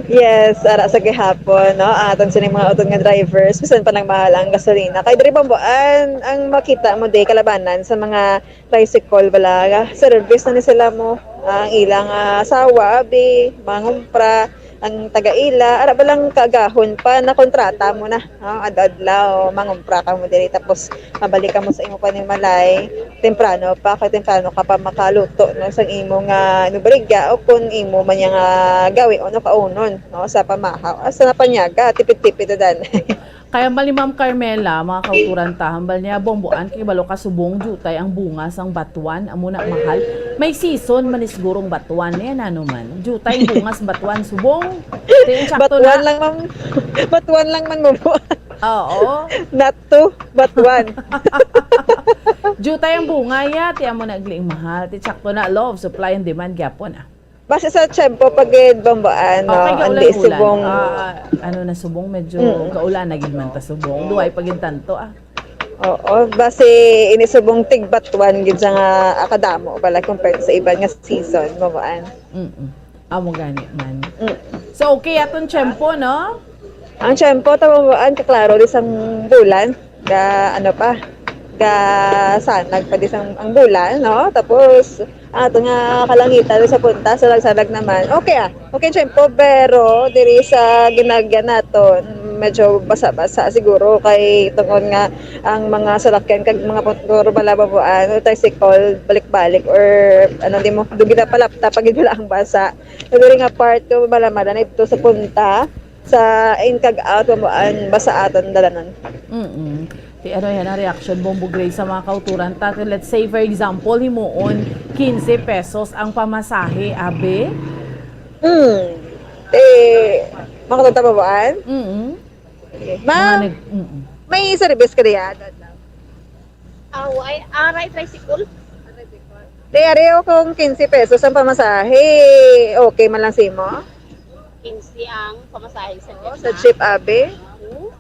Yes, ara sa gihapon, no? Aton sining mga utod nga drivers, bisan pa nagmahal ang gasolina. Kay diri, Bamboan, ang makita mo di kalabanan sa mga tricycle, bala, service na ni sila mo. Ang ilang, ah, asawa, abi, mangumpra, ang taga-ila, ara ba lang kaagahon pa, nakontrata mo na, no? Adlaw-adlaw, mangumpra ka mo diri, tapos mabalik ka mo sa imo panimalay, temprano pa, kay temprano ka pa makaluto, no, sang imo nga inubaligya, o kung imo man yang, ah, gawi o nakaunon, no, sa pamahaw, ah, sa napanyaga, tipid-tipid na dan. Kaya mali, Ma'am Carmela, mga kauturan ta, hambal niya, Bomboan, kay balo ka subong, jutay ang bunga sang batuan, amo na mahal. May season man ni siguro ang batuan, eh, ano man. Jutay ang bunga sa batuan, subong. Ti, insakto Batuan na. lang, ma'am. Batuan lang man mo po. Oo. Not two, but one. Jutay ang bunga, ya, ti amo na gli ang mahal. Ti, sakto na, law of supply and demand gyapon, ah. Base sa tiyempo pa gid, Bomboan, no? Okay, ang kaulan-ulan. Di subong. Ah, ano na subong, medyo Mm. kaulan na gid man ta subong. Duway pa gid tanto, ah. Oo, base ini subong tigbatuan gid siya nga, ah, kadamo pala compared sa iban nga season, Bomboan. Mm-mm. Amo gani man. Mm. So, okay, atong tiyempo, no? Ang tiyempo, ta, Bomboan, kaklaro di sang bulan. Ga, ano pa, ga sanag pa di sang ang bulan, no? Tapos, ang ato nga kalangitan sa punta, salag-salag naman. Okay, ah. Okay, tiyempo, pero diri sa ginagyan naton, medyo basa-basa siguro kay tungod nga ang mga salakyan kag mga motor, balababuan, o tricycle, balik-balik, or ano, di mo, dugi na palapta pag wala ang basa. So, diri nga part ko, malamala na ito sa punta, sa in kag out, babuan, basa aton dalanon. Mm-mm. Ti ano yan ang reaksyon, Bombo Gray, sa mga kauturan ta? Let's say, for example, himuon quince pesos ang pamasahe, abi? Hmm. Eh, makatata, babuan? Mm-mm. Okay. Mga Ma'am, nag-, mm-mm. may service ka diya? Aw, ay, aray, tricycle. Di, ari, o, kung quince pesos ang pamasahe, okay man lang simo? Quince ang pamasahe sa Oo, jeep sa na? Jeep, abi? Oo.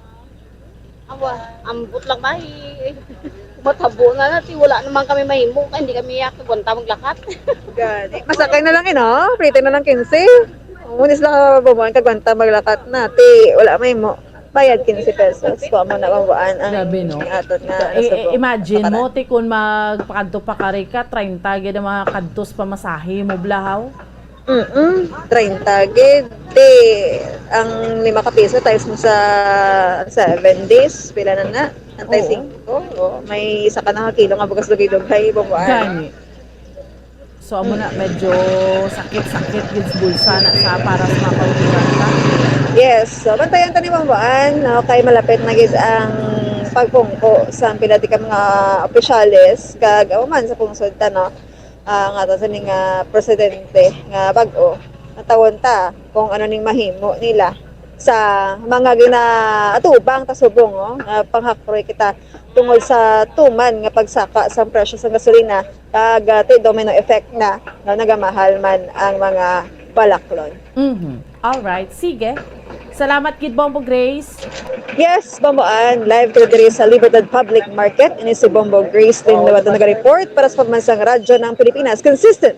Awa, ambot lang ba, eh. Matabo na na, ti, wala naman kami mahimo, kay hindi kami yak kagwanta maglakat. Gani. Masakay na lang, eh, no? Pretty na lang quince. Unis lang ka, babuan, kagwanta maglakat na. Ti, wala mahimo. Bayad quince pesos. Kung amo na mabuan ang Grabe, no? aton nga So, i-, i-, subong imagine mo, nakaraan. Ti, kung magpakadto pa kari ka, treinta gid ang mga kadtos pamasahe mo, blahaw. Mm-mm, treinta gid. Ti, ang lima ka piso times mo sa seven days, pila na na? Ang Oo. Singko. Oh, may isa ka na ka kilo nga bugas dugay-dugay, babuan. Gani. So, amo na, medyo sakit-sakit gid sa bulsa na sa para sa mga kauturan ta. Yes. So, bantayan ta ni Ma'am Buan, no? Kay malapit na gid ang pagpungko sa pila di ka mga opisyales, kag, o man, sa pungsod ta, no? Ah, nga ta sa ning, ah, presidente nga bag-o. Natawon ta kung ano ning mahimo nila sa mga ginaatubang ta subong, no? Nga panghakroy kita tungod sa tuman nga pagsaka sang presyo sang gasolina, kag, ah, ti domino effect na nga nagamahal man ang mga balaklon. Mhm. All right. Sige. Salamat gid, Bombo Grace. Yes, Bombo Ann, live ko diri sa Libertad Public Market. Ini si Bombo Grace Lynn Lobato naga-report para sa Pagmansang Radyo ng Pilipinas. Consistent.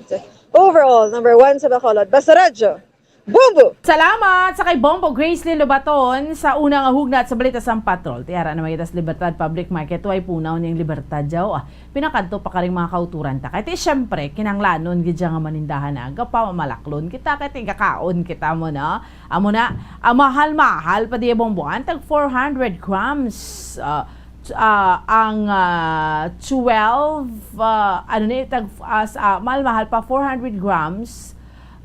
Overall, number one sa Bacolod. Basta Radyo. Bombo! Salamat sa kay Bombo Gracelyn Lobaton sa unang hugnat sa balita sa Patrol. Ti ara na may tas Libertad Public Market, way punaw ning Libertad, yaw. Ah, pinakadto pa karing mga kauturan ta. Kay ti, syempre, kinanglanon gid siya nga manindahan na. Gapamamalaklon kita, kay ti gakaon kita mo, no? Amo na, ang mahal-mahal pa diya, Bombo, ang tag four hundred grams. Ah, t-, ah, ang, ah, twelve, ah, ano ni, tag, ah, s-, ah, mahal-mahal pa, four hundred grams.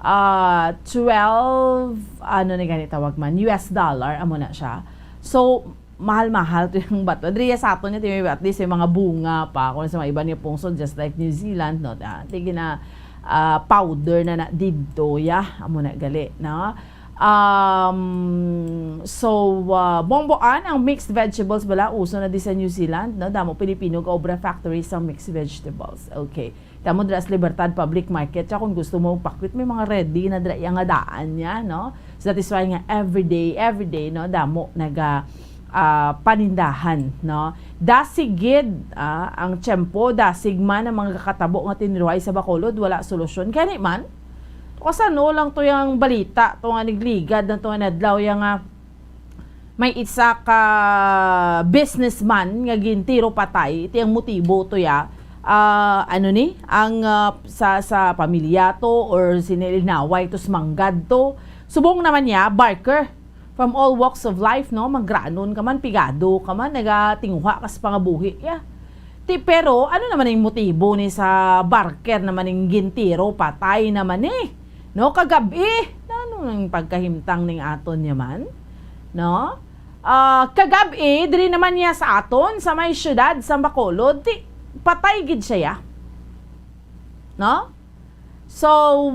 Ah, twelve, ano ni gani tawag man, U S dollar, amo na siya. So, mahal-mahal to yung bato. Diri sa ato niya, ti may, at least may mga bunga pa. Kung sa mga iba niya pungsod, just like New Zealand, no? Ah, ti gina, ah, powder na na didto, ya. Amo na gali, no? Um, so, ah, Bombo Ann, ang mixed vegetables bala, uso na di sa New Zealand, no? Damo Pilipino ga-obra factory sa mixed vegetables. Okay. Tamo dira sa Libertad Public Market, siya kung gusto mo magpakwit, may mga ready na dira yang nga daan niya, no? So that is why nga everyday, everyday, no, damo naga, ah, panindahan, no? Dasig gid, ah, ang tiyempo, dasig man ang mga kakatabo nga tinruhay sa Bacolod, wala solusyon. Gani man, to kasano lang to yang balita, to nga nagligad na to nga nadlaw, yang, ah, may isa ka businessman nga gintiro patay, iti ang motibo to ya, ah, ano ni, ang, ah, sa, sa pamilya to or sinilinaway to sa manggad to, Subong naman niya, barker from all walks of life, no? Magranon ka man, pigado ka man, nagatinguha ka sa pangabuhi, ya. Ti, pero ano naman ang motibo ni sa barker naman ning gintiro, patay naman ni, no? Kagab-i, ano ang pagkahimtang ning aton niya man? No? Ah, kagab-i, diri naman niya sa aton, sa may siyudad, sa Bacolod, ti, patay gid siya, ya. No? So,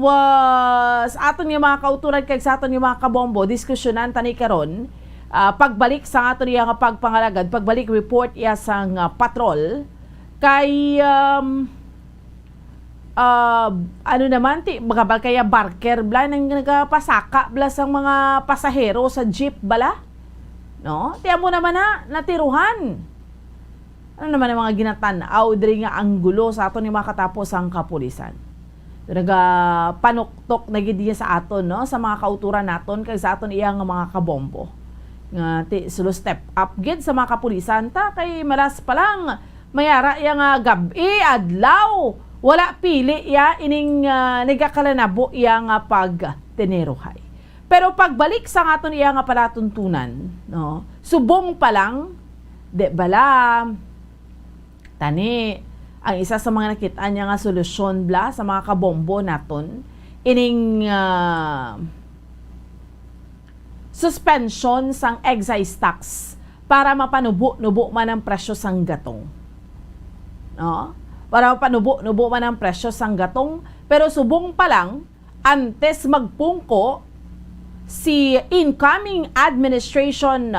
ah, sa aton nga mga kauturan kag sa aton nga mga kabombo, diskusyonan tani karon, ah, pagbalik sa aton iya nga pagpangalagad, pagbalik report iya sang, ah, patrol, kay, um, ah, ano naman, ti, magabal kaya barker bala nang nagapasaka bala sang mga pasahero sa jeep bala? No? Ti amo naman na, natiruhan. Ano naman ang mga ginatan-aw diri nga anggulo sa aton nga mga katapo sang kapulisan? Nagapanuktok na gid niya sa aton, no? Sa mga kauturan naton kag sa aton iya nga mga kabombo. Nga ti, sulo step up gid sa mga kapulisan ta, kay malas pa lang, may ara iya nga gab-i, adlaw, wala pili iya ining, ah, nagakalanabo iya nga pagtiniruhay. Pero pagbalik sa aton iya nga palatuntunan, no? Subong pa lang, di bala, tani, ang isa sa mga nakit-an niya nga solusyon bala sa mga kabombo naton, ining, ah, suspension sang excise tax para mapanubo-nubo man ang presyo sang gatong. No? Para mapanubo-nubo man ang presyo sang gatong, pero subong pa lang, antes magpungko si incoming administration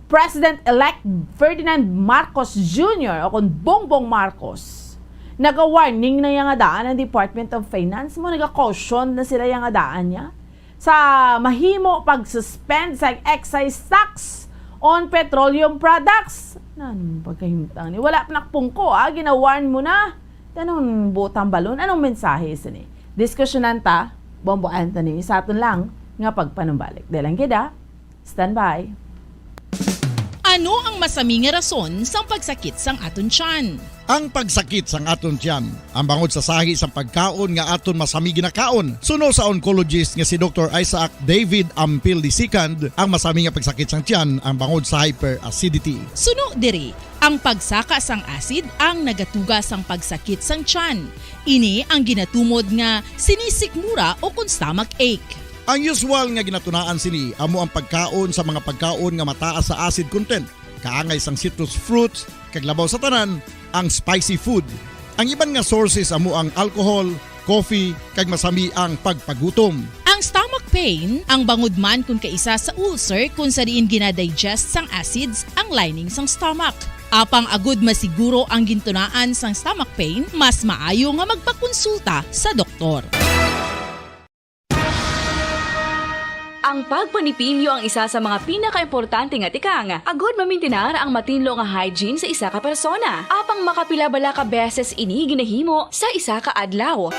President-elect Ferdinand Marcos Junior o kon Bongbong Marcos, naga-warning na iya nga daan ang Department of Finance mo, naga-caution na sila iya nga daan niya sa mahimo pag-suspend sa excise tax on petroleum products. Nanong pagkahimtang ni? Wala pa nakpungko, ah. Gina-warn mo na. Tanong butang balon, anong mensahe sini? Diskusyonan ta, Bombo Anthony, sa aton lang nga pagpanumbalik. Dahil lang gid, ah. Stand by. Ano ang masami nga rason sang pagsakit sang aton tiyan? Ang pagsakit sang aton tiyan, ang bangod sa sahi sang pagkaon nga aton masami ginakaon. Suno sa oncologist nga si Doktor Isaac David Ampil the second, ang masami nga pagsakit sang tiyan ang bangod sa hyperacidity. Suno diri, ang pagsaka sang acid ang nagatuga sang pagsakit sang tiyan. Ini ang ginatumod nga sinisikmura o kon stomach ache. Ang usual nga ginatunaan sini amo ang pagkaon sa mga pagkaon nga mataas sa acid content, kaangay sang citrus fruits, kag labaw sa tanan, ang spicy food. Ang iban nga sources amo ang alcohol, coffee, kag masami ang pagpagutom. Ang stomach pain, ang bangod man kon kaisa sa ulcer kon sa diin ginadigest sang acids ang lining sang stomach. Apang agud masiguro ang gintunaan sang stomach pain, mas maayo nga magpakonsulta sa doktor. Ang pagpanipilyo ang isa sa mga pinakaimportante nga tikang agud mamintinar ang matinlo nga hygiene sa isa ka persona. Apang makapila bala ka beses ini ginahimo sa isa ka adlaw?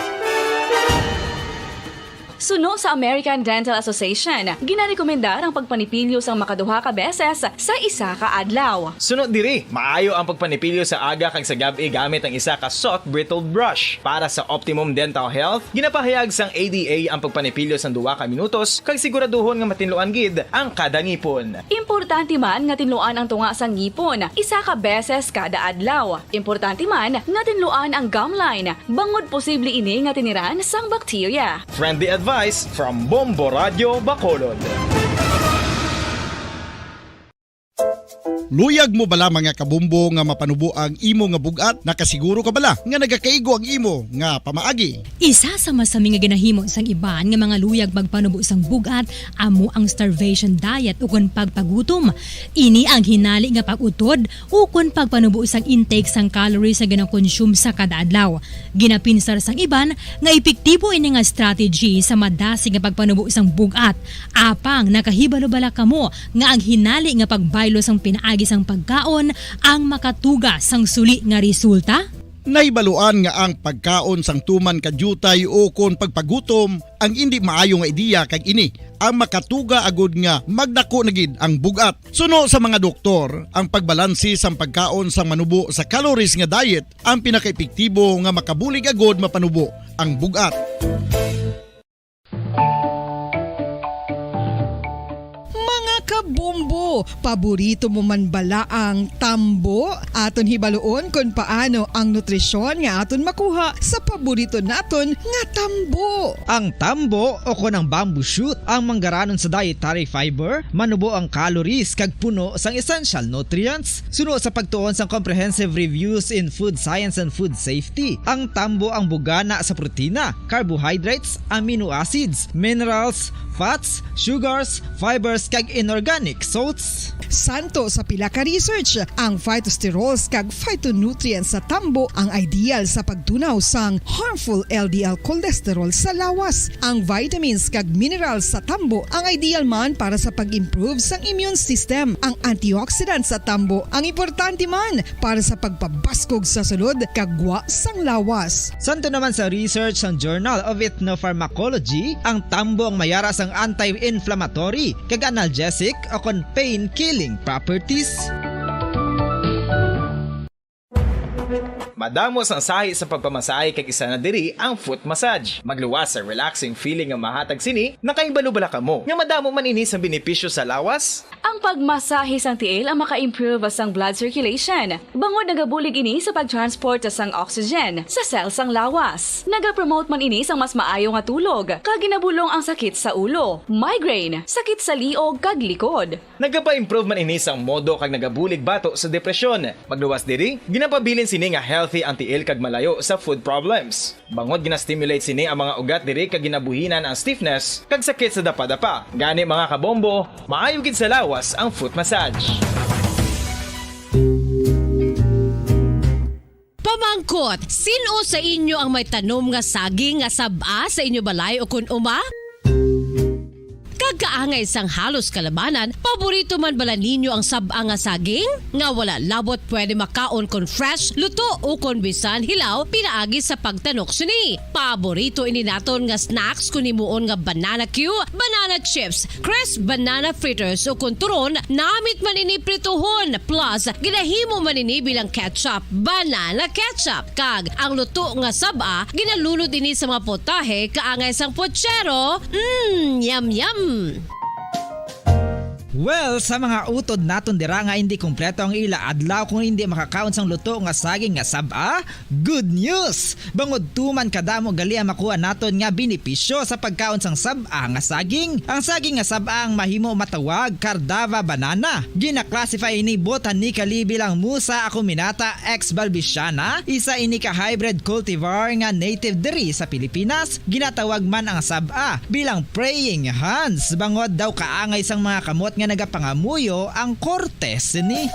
Suno sa American Dental Association, ginarekomendar ang pagpanipilyo sang makaduha ka beses sa isa ka adlaw. Suno diri, maayo ang pagpanipilyo sa aga kag sa gab-i gamit ang isa ka soft bristled brush. Para sa optimum dental health, ginapahayag sang A D A ang pagpanipilyo sang duha ka minutos kag siguraduhon nga matinluan gid ang kada ngipon. Importante man nga tinluan ang tunga sang ngipon isa ka beses kada adlaw. Importante man nga tinluan ang gum line, bangod posible ini nga tiniran sang bakterya. Friendly advice from Bombo Radyo Bacolod. Luyag mo bala, mga kabombo, nga mapanubo ang imo nga bug-at? Nakasiguro ka bala nga nagakaigo ang imo nga pamaagi? Isa sa masami nga ginahimo sang iban nga mga luyag magpanubo sang bug-at amo ang starvation diet ukon pagpagutom. Ini ang hinali nga pag-utod ukon pagpanubo sang intake sang calories nga ginakonsume sa kada adlaw. Ginapinsar sang iban nga epektibo ini nga strategy sa madasig nga pagpanubo sang bug-at. Apang nakahibalo bala kamo nga ang hinali nga pagbaylo sang pinaagi sang pagkaon ang makatuga sang suli nga resulta? Nahibaluan nga ang pagkaon sang tuman ka diutay ukon pagpagutom ang indi maayo nga ideya, kag ini ang makatuga agud nga magdako na gid ang bug-at. Suno sa mga doktor, ang pagbalanse sang pagkaon sang manubo sa calories nga diet ang pinakaepektibo nga makabulig agud mapanubo ang bug-at. Bombo, paborito mo man bala ang tambo? Aton hibaluon kon paano ang nutrisyon nga aton makuha sa paborito naton nga tambo. Ang tambo o kon ang bamboo shoot ang manggaranon sa dietary fiber, manubo ang calories kag puno sang essential nutrients. Suno sa pagtuon sang comprehensive reviews in food science and food safety, ang tambo ang bugana sa protina, carbohydrates, amino acids, minerals, fats, sugars, fibers, kag inorganic salts. Santo sa pila ka research, ang phytosterols kag phytonutrients sa tambo ang ideal sa pagtunaw sang harmful L D L cholesterol sa lawas. Ang vitamins kag minerals sa tambo ang ideal man para sa pag-improve sang immune system. Ang antioxidants sa tambo ang importante man para sa pagpabaskog sa sulod kag gwa sang lawas. Santo naman sa research sang Journal of Ethnopharmacology, ang tambo ang mayara sang anti-inflammatory kag analgesic o kon pain-killing properties. Madamo sang sahi sa pagpamasahe kag isa na diri ang foot massage. Magluwas sa relaxing feeling nga mahatag sini. Nakahibalo bala kamo nga madamo man ini sang benepisyo sa lawas? Ang pagmasahe sang tiil ang maka-improve sang blood circulation, bangod nagabulig ini sa pag-transport sang oxygen sa cell sang lawas. Nagapromote man ini sang mas maayo nga tulog, kag ginabulong ang sakit sa ulo, migraine, sakit sa liog, kag likod. Nagapa-improve man ini sang modo kag nagabulig bato sa depresyon. Magluwas diri, ginapabilin sini nga healthy ang tiil kag malayo sa foot problems. Bangod gina-stimulate sini ang mga ugat diri kag ginabuhinan ang stiffness kag sakit sa dapadapa. Gani, mga kabombo, maayo gid sa lawas ang foot massage. Pamangkot, sin-o sa inyo ang may tanom nga saging nga sab-a sa inyo balay o kun uma? Kag kaangay sang halos kalabanan, paborito man bala ninyo ang sab-a nga saging? Nga wala labot pwede makaon kon fresh, luto, o kon bisan hilaw pinaagi sa pagtanok sini. Paborito ini naton nga snacks kon himuon nga banana cue, banana chips, crisp banana fritters, o kon turon, namit man ini prituhon, plus ginahimo man ini bilang ketchup, banana ketchup. Kag ang luto nga sab-a, ginalunod ini sa mga potahe kaangay sang pochero. Mm, yum, yum! Well, sa mga utod naton dira nga hindi kompleto ang ila adlaw kung hindi makakaon sang luto nga saging nga sab-a, good news! Bangod tuman kadamo gali ang makuha naton nga benepisyo sa pagkaon sang sab-a nga saging. Ang saging nga sab-a ang mahimo matawag Cardava banana. Gina-classify ini botanically bilang Musa acuminata ex balbisiana, isa ini ka hybrid cultivar nga native diri sa Pilipinas. Ginatawag man ang sab-a bilang praying hands, bangod daw kaangay sang mga kamot nga nagapangamuyo ang korte sini.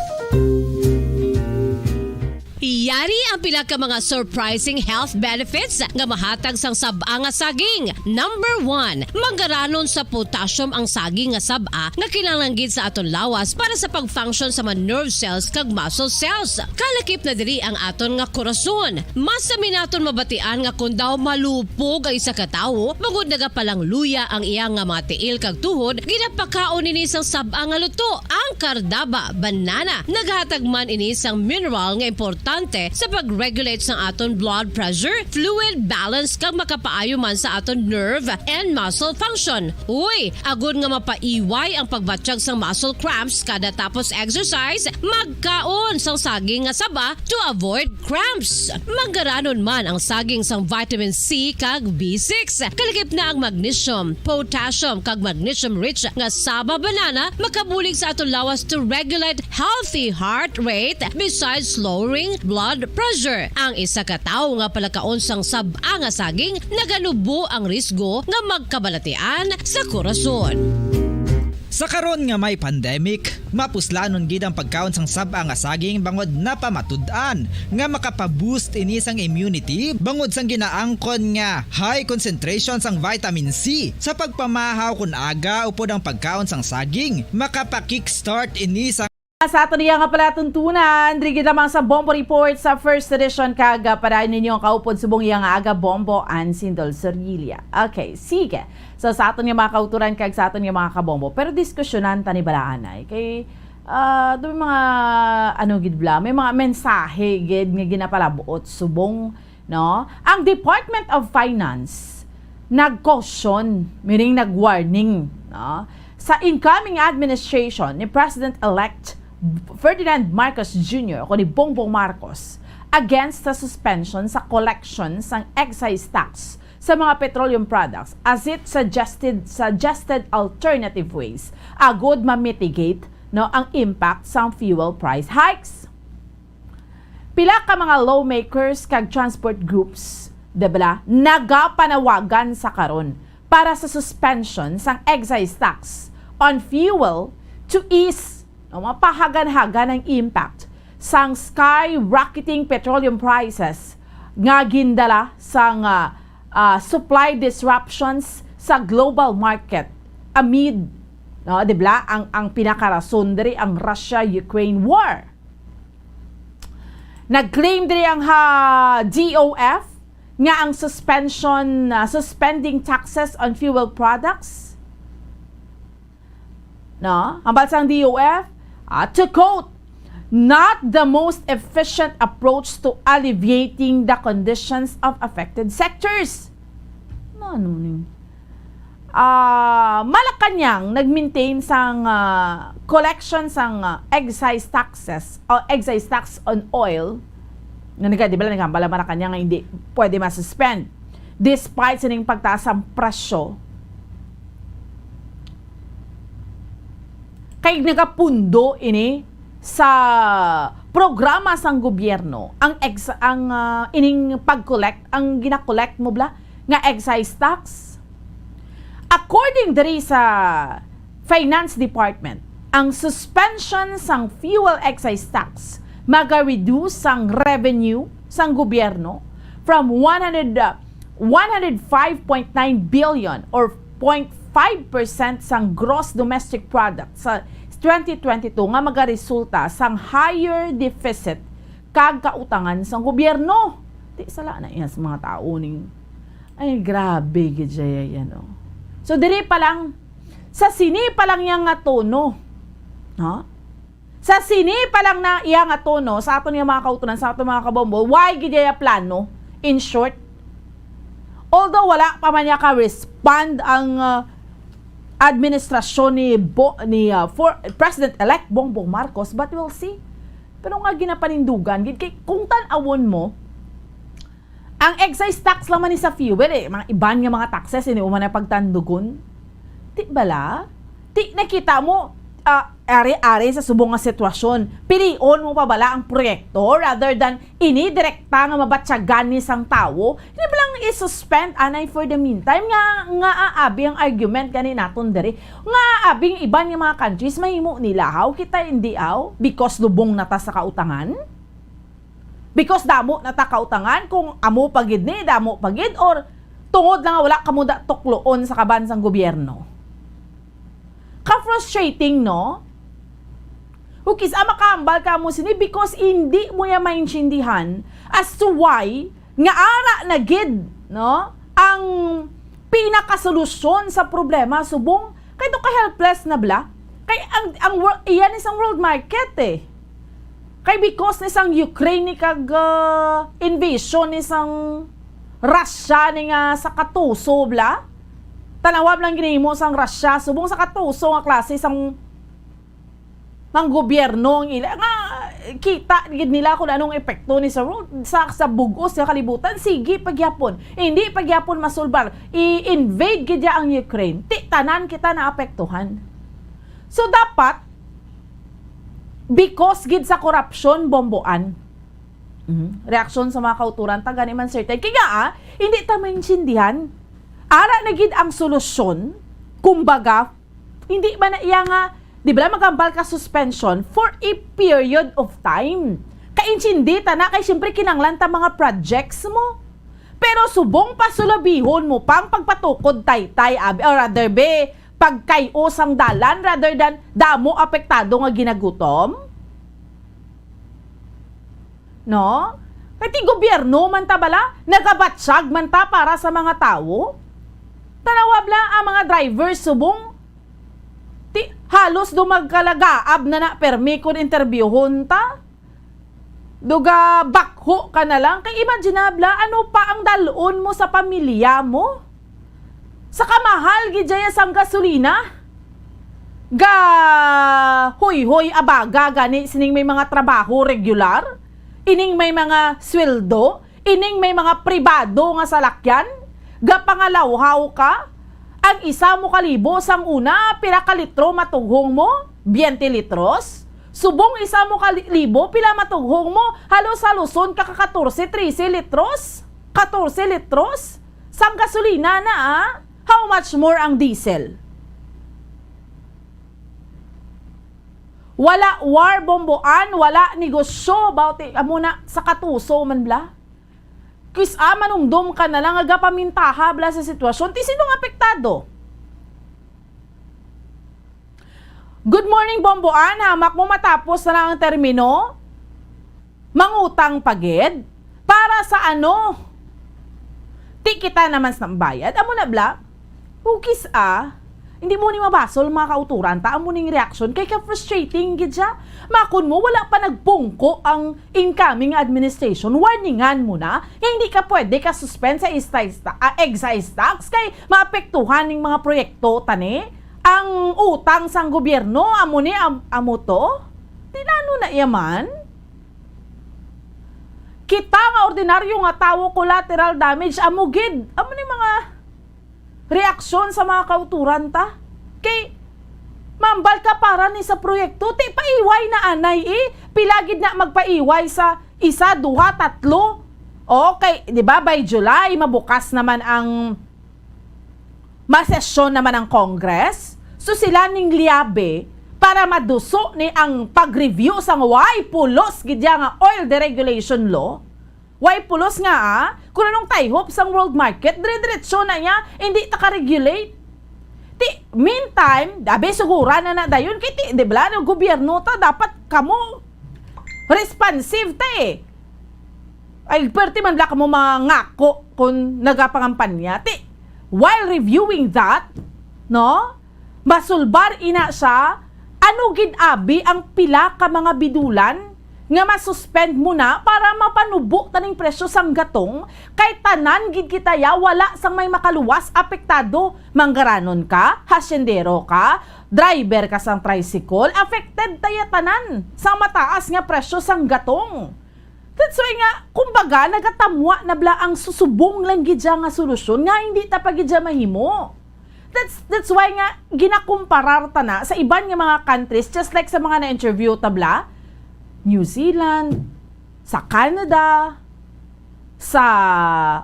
Yari ang pila ka mga surprising health benefits nga mahatag sang sab-a nga saging. Number one, manggaranon sa potassium ang saging nga sab-a nga kinahanglan gid sa aton lawas para sa pag-function sa mga nerve cells kag muscle cells. Kalakip na diri ang aton nga korason. Mas sami naton mabatian nga kon daw malupog ang isa ka tawo, bangod nagapalangluya ang iya nga mga tiil kag tuhod, ginapakaon ini sang sab-a nga luto, ang Cardava banana. Naghatag man ini sang mineral nga importante sa pag-regulate sang aton blood pressure, fluid balance, kag makapaayo man sa aton nerve and muscle function. Uy, agod nga mapaiway ang pagbatyag sang muscle cramps kada tapos exercise, magkaon sang saging nga saba to avoid cramps. Manggaranon man ang saging sang vitamin C kag B six. Kalakip na ang magnesium, potassium, kag magnesium-rich nga saba banana makabulig sa aton lawas to regulate healthy heart rate, besides lowering blood pressure. Ang isa ka tawo nga palakaon sang sab-a nga saging, naganubo ang risgo nga magkabalatian sa korason. Sa karon nga may pandemic, mapuslanon gid ang pagkaon sang sab-a nga saging bangod napamatud-an nga makapa-boost ini sang immunity bangod sang ginaangkon nga high concentration sang vitamin C. Sa pagpamahaw kon aga upod ang pagkaon sang saging, makapa-kickstart ini sa Sa aton iya nga palatuntunan, diri gid lamang sa Bombo Report sa first edition, kag, ah, padayon ninyo ang kaupod subong iya nga aga, Bombo Ansin Dolzorilla. Okay, sige. So, sa aton nga mga kauturan kag sa aton nga mga kabombo, pero diskusyonan ta ni bala anay. Kay, ah, do may mga, ano gid bala, may mga mensahe gid nga ginapalabuot subong, no? Ang Department of Finance nag-caution, meaning nag-warning, no? sa incoming administration ni President-elect Ferdinand Marcos Junior o ni Bongbong Marcos against sa suspension sa collection sang excise tax sa mga petroleum products as it suggested suggested alternative ways agud ma-mitigate, no, ang impact sang fuel price hikes. Pila ka mga lawmakers kag transport groups, di bala, nagapanawagan sa karon para sa suspension sang excise tax on fuel to ease, no, mapahagan-hagan ang impact sang skyrocketing petroleum prices nga gindala sang, ah, ah, supply disruptions sa global market amid, no, di bala, ang, ang pinakarason diri ang Russia-Ukraine war. Nag-claim diri ang ha D O F nga ang suspension, ah, suspending taxes on fuel products, no? Ang balsang D O F, ah, to quote, "Not the most efficient approach to alleviating the conditions of affected sectors." Ano ni? Ah, Malacañang nag-maintain sang, ah, collection sang, ah, excise taxes o excise tax on oil. Nga nagka-, di ba lang nagkambala Malacañang nga hindi pwede ma-suspend despite sining pagtaas ang presyo. Kay nagapundo ini sa programa sang gobyerno ang ex-, ang, ah, ining pag-collect, ang gina-collect mo bala nga excise tax. According diri sa Finance Department, ang suspension sang fuel excise tax maga-reduce sang revenue sang gobyerno from one hundred, uh, one hundred five point nine billion or point five percent sang gross domestic product sa twenty twenty-two nga magaresulta sang higher deficit kag kautangan sang gobyerno. Di sala na iya sa mga tao ning, ay, grabe gid siya yan, oh. So, diri pa lang, sa sini pa lang yang nga tono, no? Sa sini pa lang na iya nga tono, sa aton nga mga kautunan, sa aton mga kabombo, why gid iya plano, in short? Although wala pa man niya ka-respond ang, uh, administrasyon ni Bo-, ni, uh, for, President-elect Bongbong Marcos, but we'll see. Pero nga ginapanindugan gid kay kung tan-awon mo, ang excise tax lang man ni sa fuel, eh, mga iban nga mga taxes, hindi mo man na pagtandugon. Di bala? Di nakita mo, ah, ari-ari sa subong nga sitwasyon, pilion mo pa bala ang proyekto rather than ini direkta nga mabatyagan ni sang tawo? Hindi ba lang i-suspend anay for the meantime nga, nga aabi ang argument gani naton diri? Nga abing iban nga mga countries mahimo nila, haw kita hindi, aw? Because lubong na ta sa kautangan? Because damo na ta kautangan, kung amo pa gid ni, damo pa gid, or tungod lang nga wala kamo da tukloon sa kaban sang gobyerno? Ka-frustrating, no? Ug kis-a makahambal ka mo sini because hindi mo ya maintindihan as to why nga ara na gid, no, ang pinakasolusyon sa problema subong kay to ka-helpless na bala. Kay ang, ang wor-, iya ni sang world market, eh. Kay because ni sang Ukraine ni kag, ah, invasion ni sang Russia ni nga sa katuso bala. Tanawab lang ginahimo sang Russia subong sa katuso nga klase sang, sang gobyerno ang ila nga kita gid nila kung anong epekto ni sa world, sa, sa bug-os nga kalibutan. Sige pagyapon, hindi pagyapon masulbar, i-invade gid ya ang Ukraine, ti tanan kita naapektuhan. So dapat, because gid sa korupsyon, bomboan. Mhm. Reaksyon sa mga kauturan, ta gani man certain. Kaya nga, ah, hindi ta maintindihan. Ara na gid ang solusyon, kumbaga, hindi ba na iya nga, di ba, magambal ka suspension for a period of time. Kaintindi ta na, kay siyempre kinanglan ta mga projects mo. Pero subong pa sulabihon mo pang pagpatukod taytay, abi, or rather, be, pagkay-o sang dalan rather than damo apektado nga ginagutom? No? Kay ti gobyerno man ta bala, nagabatyag man ta para sa mga tawo. Tanawa bala ang mga driver subong ti halos dumagkalagaab na na permi kun interbyuhon ta. Duga bakho ka na lang. Kay imagine na bala, ano pa ang dalon mo sa pamilya mo? Sa kamahal gid dyan sang gasolina. Gahuyhoy abaga gani sining may mga trabaho regular, ining may mga sweldo, ining may mga pribado nga salakyan, gapangalawhaw ka. Ang isa mo ka libo sang una, pila ka litro matughong mo? Twenty litros? Subong isa mo ka li-, libo, pila matughong mo? Halos-haluson ka ka katorse, trese litros? Katorse litros? Sang gasolina na, ah? How much more ang diesel? Wala war, Bomboan, wala negosyo about it. Amo na, sa katuso man bla. Kis-a manumdom ka na lang nga gapamintaha bla sa sitwasyon. Ti sino ang apektado? Good morning, Bomboan. Hamak mo matapos na lang ang termino? Mangutang pa gid? Para sa ano? Ti kita naman sa bayad. Amo na bla. Hugis, ah. Hindi mo ni mabasol mga kauturan ta amo ning reaksyon kay ka frustrating gid siya. Makon mo wala pa nagpungko ang incoming administration, warningan mo na nga hindi ka pwede ka suspend sa ista, ista, ah, excise tax kay maapektuhan ning mga proyekto tani. Ang utang sang gobyerno amo ni am, amo to. Tinano na yaman? Kita nga ordinaryo nga tawo, collateral damage amo gid. Amo ni mga reaksyon sa mga kauturan ta. Kay mambal ka para ni sa proyekto, ti paiway na anay eh. Pila gid na magpaiway sa isa, duha, tatlo. Okay, di ba by July mabukas naman ang masesyon naman ang Congress. So sila ning liabe para maduso ni ang pag-review sang way pulos gid ya nga oil deregulation law. Way pulos nga, ah, kung anong tayhop sang world market, dire-diretso na niya, hindi ta ka-regulate. Ti, meantime, dabi sugura na na dayon, kay ti, di ba, no, gobyerno ta, dapat kamo responsive ta eh. Ay, perti man bla kamo mangako kung nagapangampanya. Ti, while reviewing that, no, masulbar ina siya, ano gid abi ang pila ka mga bidulan nga masuspend mo na para mapanubo taning presyo sang gatong, kay tanan gid kita ya wala sang may makaluwas apektado. Manggaranon ka, hasyendero ka, driver ka sang tricycle, affected ta ya tanan sang mataas nga presyo sang gatong. That's why nga, kumbaga, nagatamwa na bla ang susubong lang gid siya nga solusyon nga hindi ta pa gid siya mahimo. That's, that's why nga ginakumparar ta na sa iban nga mga countries, just like sa mga na-interview ta bla, New Zealand, sa Canada, sa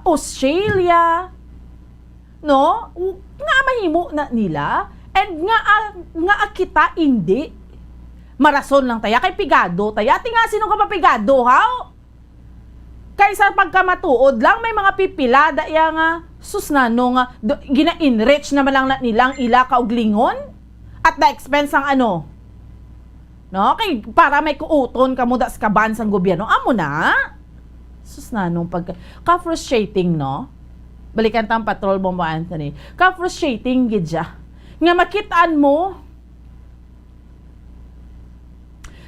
Australia, no? U-, nga mahimo na nila, and nga, ah, nga kita hindi. Marason lang ta ya, kay pigado ta ya. Ti nga, sino ka mapigado, haw? Kaysa pagkamatuod lang, may mga pipila da ya nga, sus, nano nga, do, gina-enrich naman lang na nilang ila kauglingon at the expense ang ano? No? Kay para may kuuton kamo da sa kaban sang gobyerno. Amo na. Sus, nanong pagka, ka-frustrating, no? Balikan ta ang patrol, Bombo Anthony. Ka-frustrating gid siya. Nga makitaan mo,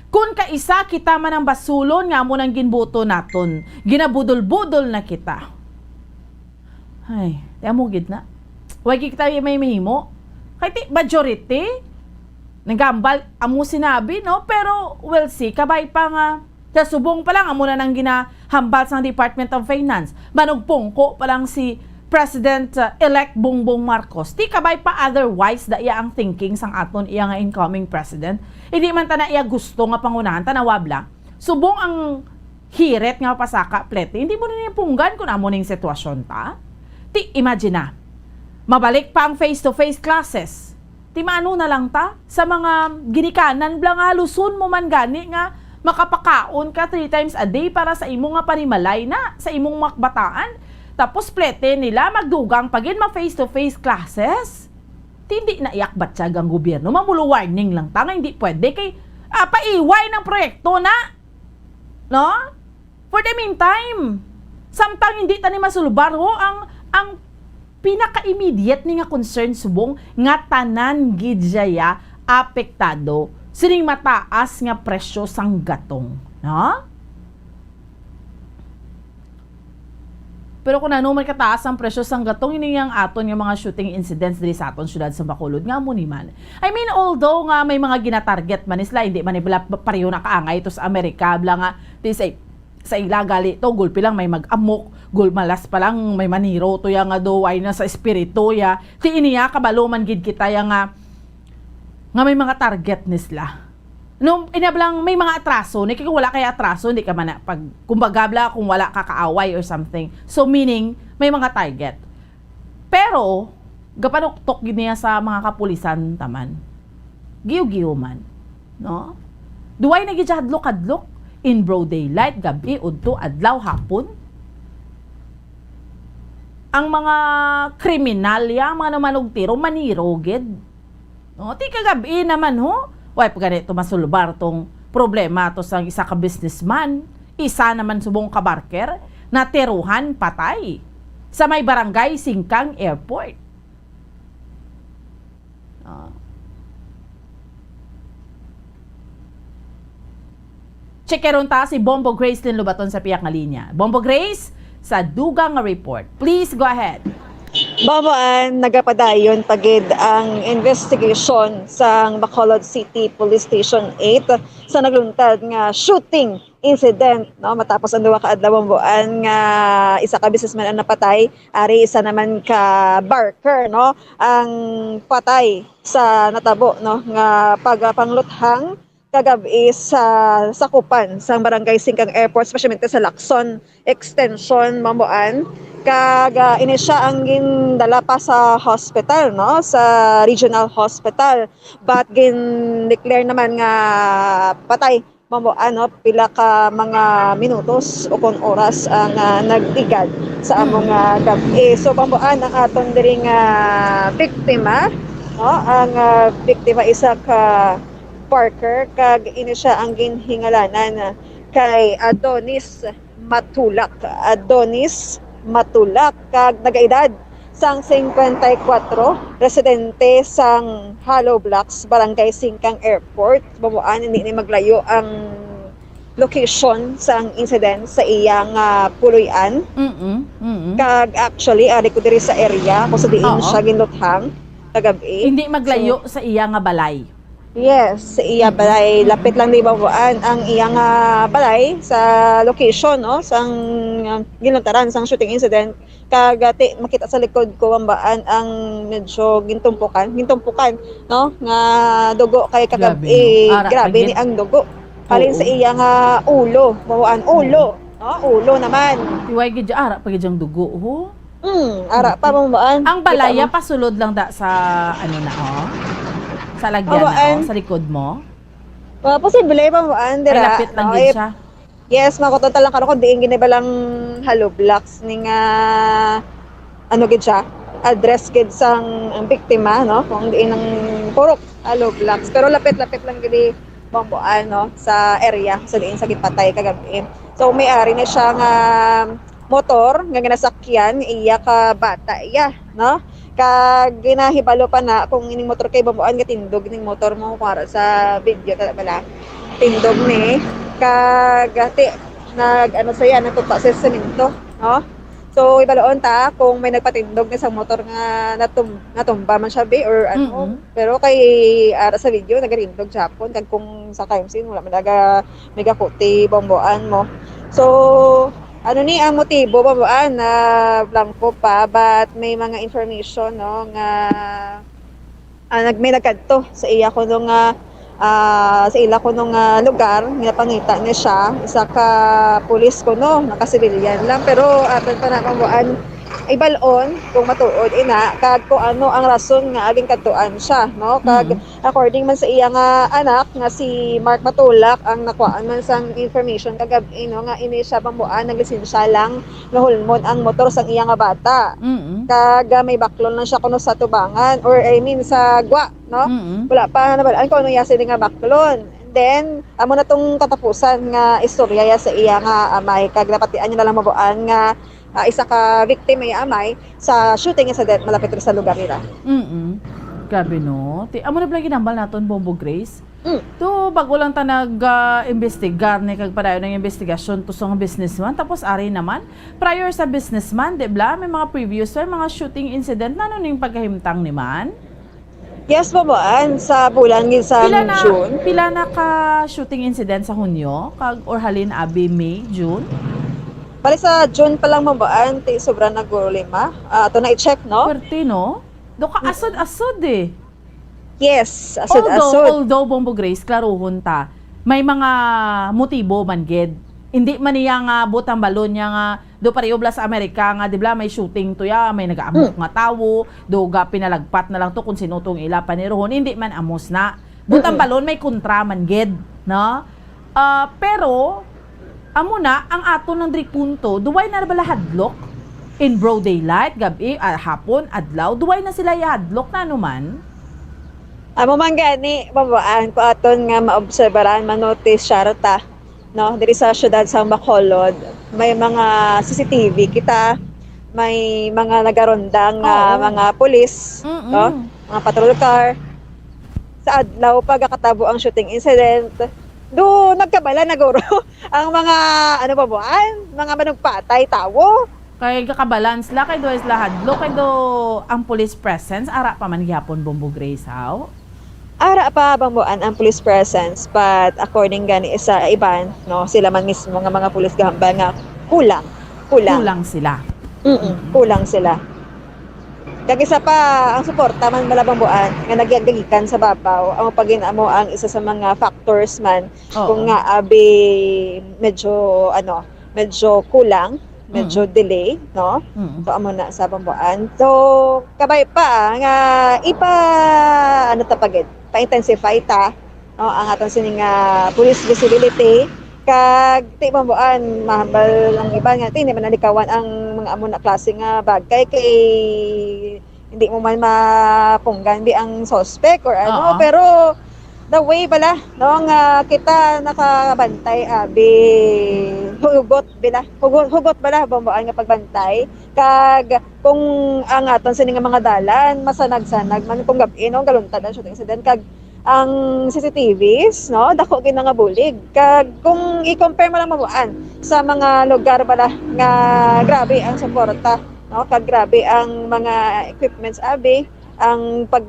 kun kaisa kita man ang basulon nga amo nang ginbuto naton, ginabudol-budol na kita. Ay, ti amo gid na. Way gid kita may mahimo. Kay ti majority, nagambal, amo sinabi, no? Pero, we'll see. Kabay pa nga, sa subong pa lang, amo na nang ginahambal sang Department of Finance. Manugpungko pa lang si President, uh, elect Bongbong Marcos. Ti kabay pa otherwise, da iya ang thinking sang aton iya nga incoming president. Hindi man ta na iya gusto nga pangunahan, tanawa bla. Subong ang hirit nga mapasaka, plete, hindi mo na niya punggan kung amo ning sitwasyon ta. Ti, imagine na, mabalik pa ang face-to-face classes. Ti maano na lang ta sa mga ginikanan bla nga haluson mo man gani nga makapakaon ka three times a day para sa imo nga panimalay na, sa imong mga kabataan. Tapos plete nila, magdugang pa gid ma face-to-face classes. Ti hindi na iyak batyag ang gobyerno, mamulo warning lang ta nga hindi pwede kay, ah, paiway ng proyekto na. No? For the meantime, samtang hindi ta ni masulbar, ho, ang, ang pinaka-immediate ni nga concern subong nga tanan gid siya apektado sining mataas nga presyo sang gatong, no? Pero kung ano man kataas ang presyo sang gatong ini ang aton nga mga shooting incidents diri sa aton siyudad sa Bacolod, nga amo ni man. I mean, although nga may mga ginatarget man sila, hindi man nila pa-, pareho na kaangay to sa Amerika, bla nga, di sa, sa ila gali to, gulpi lang may mag-amok, gul-, malas pa lang may maniro to ya nga do, ay na sa espiritu ya. Ti iniya, kabalo man gid kita ya nga, nga may mga target ni sila. No, inablang may mga atraso, ni kung wala kay atraso, hindi ka man na pag, kumbaga bla, kung wala ka kaaway or something. So, meaning, may mga target. Pero, gapanuktok gid niya sa mga kapulisan taman. Giyo-giyo man, no? Duway na gid siya hadlok-hadlok, in broad daylight, gabi, udto, adlaw, hapon. Ang mga kriminal ya, mga namanugtiro, maniro gid. No, ti kagab-i naman, ho. Way pa gani to masulbar tong problema to sang isa ka businessman, isa naman subong ka barker, natiruhan patay sa may barangay Singkang Airport. Ah. Checkeron ta si Bombo Grace Linlobaton sa pihak nga linya. Bombo Grace, sa dugang nga report. Please go ahead. Bamaan, nagapadayon pa gid ang investigation sang Bacolod City Police Station eight sa nagluntad nga shooting incident, no, matapos ang duha ka adlaw, Bomboan, nga isa ka businessman ang napatay, ari isa naman ka barker, no, ang patay sa natabo, no, nga pagpangluthang kagab-i sa sakupan sang Barangay Singkang Airport, especially sa Lacson Extension, Bomboan. Kag, ah, ini siya ang gindala pa sa hospital, no, sa Regional Hospital. But gin-declare naman nga patay, Bomboan, no, pila ka mga minutos o kon oras ang, ah, nagligad sa among, ah, gab-i. So, Bomboan, ang aton diri nga biktima, no, ang, ah, biktima isa ka barker, kag ini siya ang ginhingalanan kay Adonis Matulak. Adonis Matulak, kag nagaedad sang singkwenta y kwatro, residente sang Hollow Blocks, Barangay Singkang Airport. Bomboan, hindi ni maglayo ang location sang incident sa iyang, ah, puloy-an. Mm-mm, mm-mm. Kag actually, ari ko diri sa area kung sa diin Oo. siya ginluthang kagab-i. Hindi maglayo So, sa iya nga balay. Yes, sa iya Mm-mm, balay. mm-mm. Lapit lang ni Bomboan ang iya nga balay sa location, no, sang, ah, ginluntaran sang shooting incident. Kag, ah, ti-, makita sa likod ko, Bomboan, ang medyo gintumpukan, gintumpukan, no, nga dugo kay Grabe, kagab-i, no? Ara pa grabe gid. ni ang dugo. Halin sa Oo. iya nga ulo, Bomboan, ulo, Mm. no? Ulo naman. Ti way gid, ara pa gid ang dugo, ho? Mm, ara pa, Mm. Bomboan. Ang Kita balaya mo? pasulod lang da sa, ano na, oh? Sa lagyan na, Bomboan. oh? Sa likod mo? Ah, posible, Bomboan, Ay, dira, lapit lang no? gid Eh, siya. Yes, makutotal lang karon kung diin gini balang hollow blocks ni nga, ano gid siya, address gid sang ang biktima, no? Kung diin ang purok hollow blocks. Pero lapit-lapit lang gid, Bomboan, no, sa area sa diin sa gipatay kagabi. So, may ari na siya nga motor nga ginasakyan, iya ka bata iya, no? Kag ginahibalo pa na kung ining motor kay Bomboan, gatindog ning motor mo, kung ara sa video, tala bala. Tindog ni. Kag, ti-, nag, ano siya, natupa sa semento, no? So, ibaloon ta kung may nagpatindog ni sa motor nga natum-, natumba man siya, be, or ano. Mm-mm. Pero kay, ara sa video, nagatindog siya hapon. Kag kung sa crime scene, wala man naga, may gakuti, Bomboan mo. So, ano ni ang motibo, Bomboan, na blanco pa, but may mga information, no, nga, ah, nag-, may nagkadto sa iya kuno nga, ah, sa ila kuno nga lugar, ginapangita ni siya, isa ka pulis kuno, naka-civilian lang, pero aton pa na, Bomboan, ibal-on kung matuod ina, kag kung ano ang rason nga ginkadtuan siya, no? Kag Mm. According man sa iya nga anak nga si Mark Matulak, ang nakuhaan man sang information kagab-i, no, nga ini siya, Bomboan, naglisensya lang nga hulmon ang motor sang iya nga bata. Mm. Kag, ah, may baklon lang siya kuno sa tubangan, or I mean sa gwa, no? Mm. Wala pa nabal-an kung ano iya sini nga baklon. Then, amo na tong katapusan nga istorya ya sa iya nga amay, kag napatian niya na lang, Bomboan, nga, ah, isa ka victim iya amay sa shooting incident malapit ra sa lugar nila. Mm. Grabe, no? Ti-, amo na pala ginambal naton, Bombo Grace. Mm. To, bago lang ta nag, ah, imbestigar ni kag padayon ang investigasyon to sa mga businessman. Tapos ari naman, prior sa businessman, di bala, may mga previous, may mga shooting incident. Nano ning pagkahimtang ni man? Yes, Bamboan, sa bulan gid sa Pila na, June. Pila na ka shooting incident sa Hunyo? Kag or halin abi May, June? Bali sa June pa lang, Bamboan, ti sobra na guro lima. Ah, ato na i-check, no? Pwerte, no? Do ka asod-asod eh. Yes, asod-asod. Although, although, Bombo Grace, klaruhon ta, may mga motibo man gid. Hindi man niya nga butang balon niya nga do pareho bala sa Amerika nga, di bala, may shooting to ya, may nagaamok Mm. nga tawo, do ga pinalagpat na lang to kung sino tong ila paniruhon, hindi man amos na. Butang Mm-mm. balon, may kontra man gid, no? Ah, pero, amo na, ang aton lang diri punto, duway na bala hadlok? In broad daylight, gab-i, ah, hapon, adlaw, duway na sila ihadlok na ano man? Amo man gani, Bamboan, kung aton nga maobserbaran, manotisyar ta, no? Diri sa siyudad sa Bacolod, may mga C C T V kita, may mga nagarondang nga Oo. mga pulis, Mm-mm. no? Mga patrol car. Sa adlaw, pagkatabo ang shooting incident, do nagkabala na guro ang mga, ano, Bamboan, mga manugpatay, tawo. Kay gakabalance la, kay duha sila hadlok, kay do ang police presence, ara pa man gihapon, Bombo Grace, haw? Ara pa, Bamboan, ang police presence, but according gani sa iban, no, sila man mismo nga mga pulis gahambal nga kulang, kulang. Kulang sila. Mm-mm, kulang sila. Kag isa pa, ang suporta man bala, Bamboan, nga nagyagikan sa babaw, ang pagin-, amo ang isa sa mga factors man Oo. kung nga abi medyo, ano, medyo kulang, medyo Mm. delay, no? Mm. So, amo na sa Bamboan. So, kabay pa, ah, nga ipa, ano ta pa gid, pa-intensify ta, no, ang aton sini nga police visibility. Kag, ti, Bamboan, mahambal ang iban nga, ti, hindi man nalikawan ang mga amo na klase nga bagay kay hindi mo man mapunggan bi ang suspect or ano, Oo. pero the way bala, no, nga kita nakabantay, abi, hugot bala, hugot, hugot bala, Bamboan, nga pagbantay. Kag kung ang aton sini nga mga dalan, masanag-sanag man kung gab-i, no, galuntad ang shooting incident. Kag ang C C T Vs, no, dako gid na nga bulig. Kag kung i-compare mo lang, Bamboan, sa mga lugar bala nga grabe ang suporta, no, kag grabe ang mga equipments, abi, ang pag,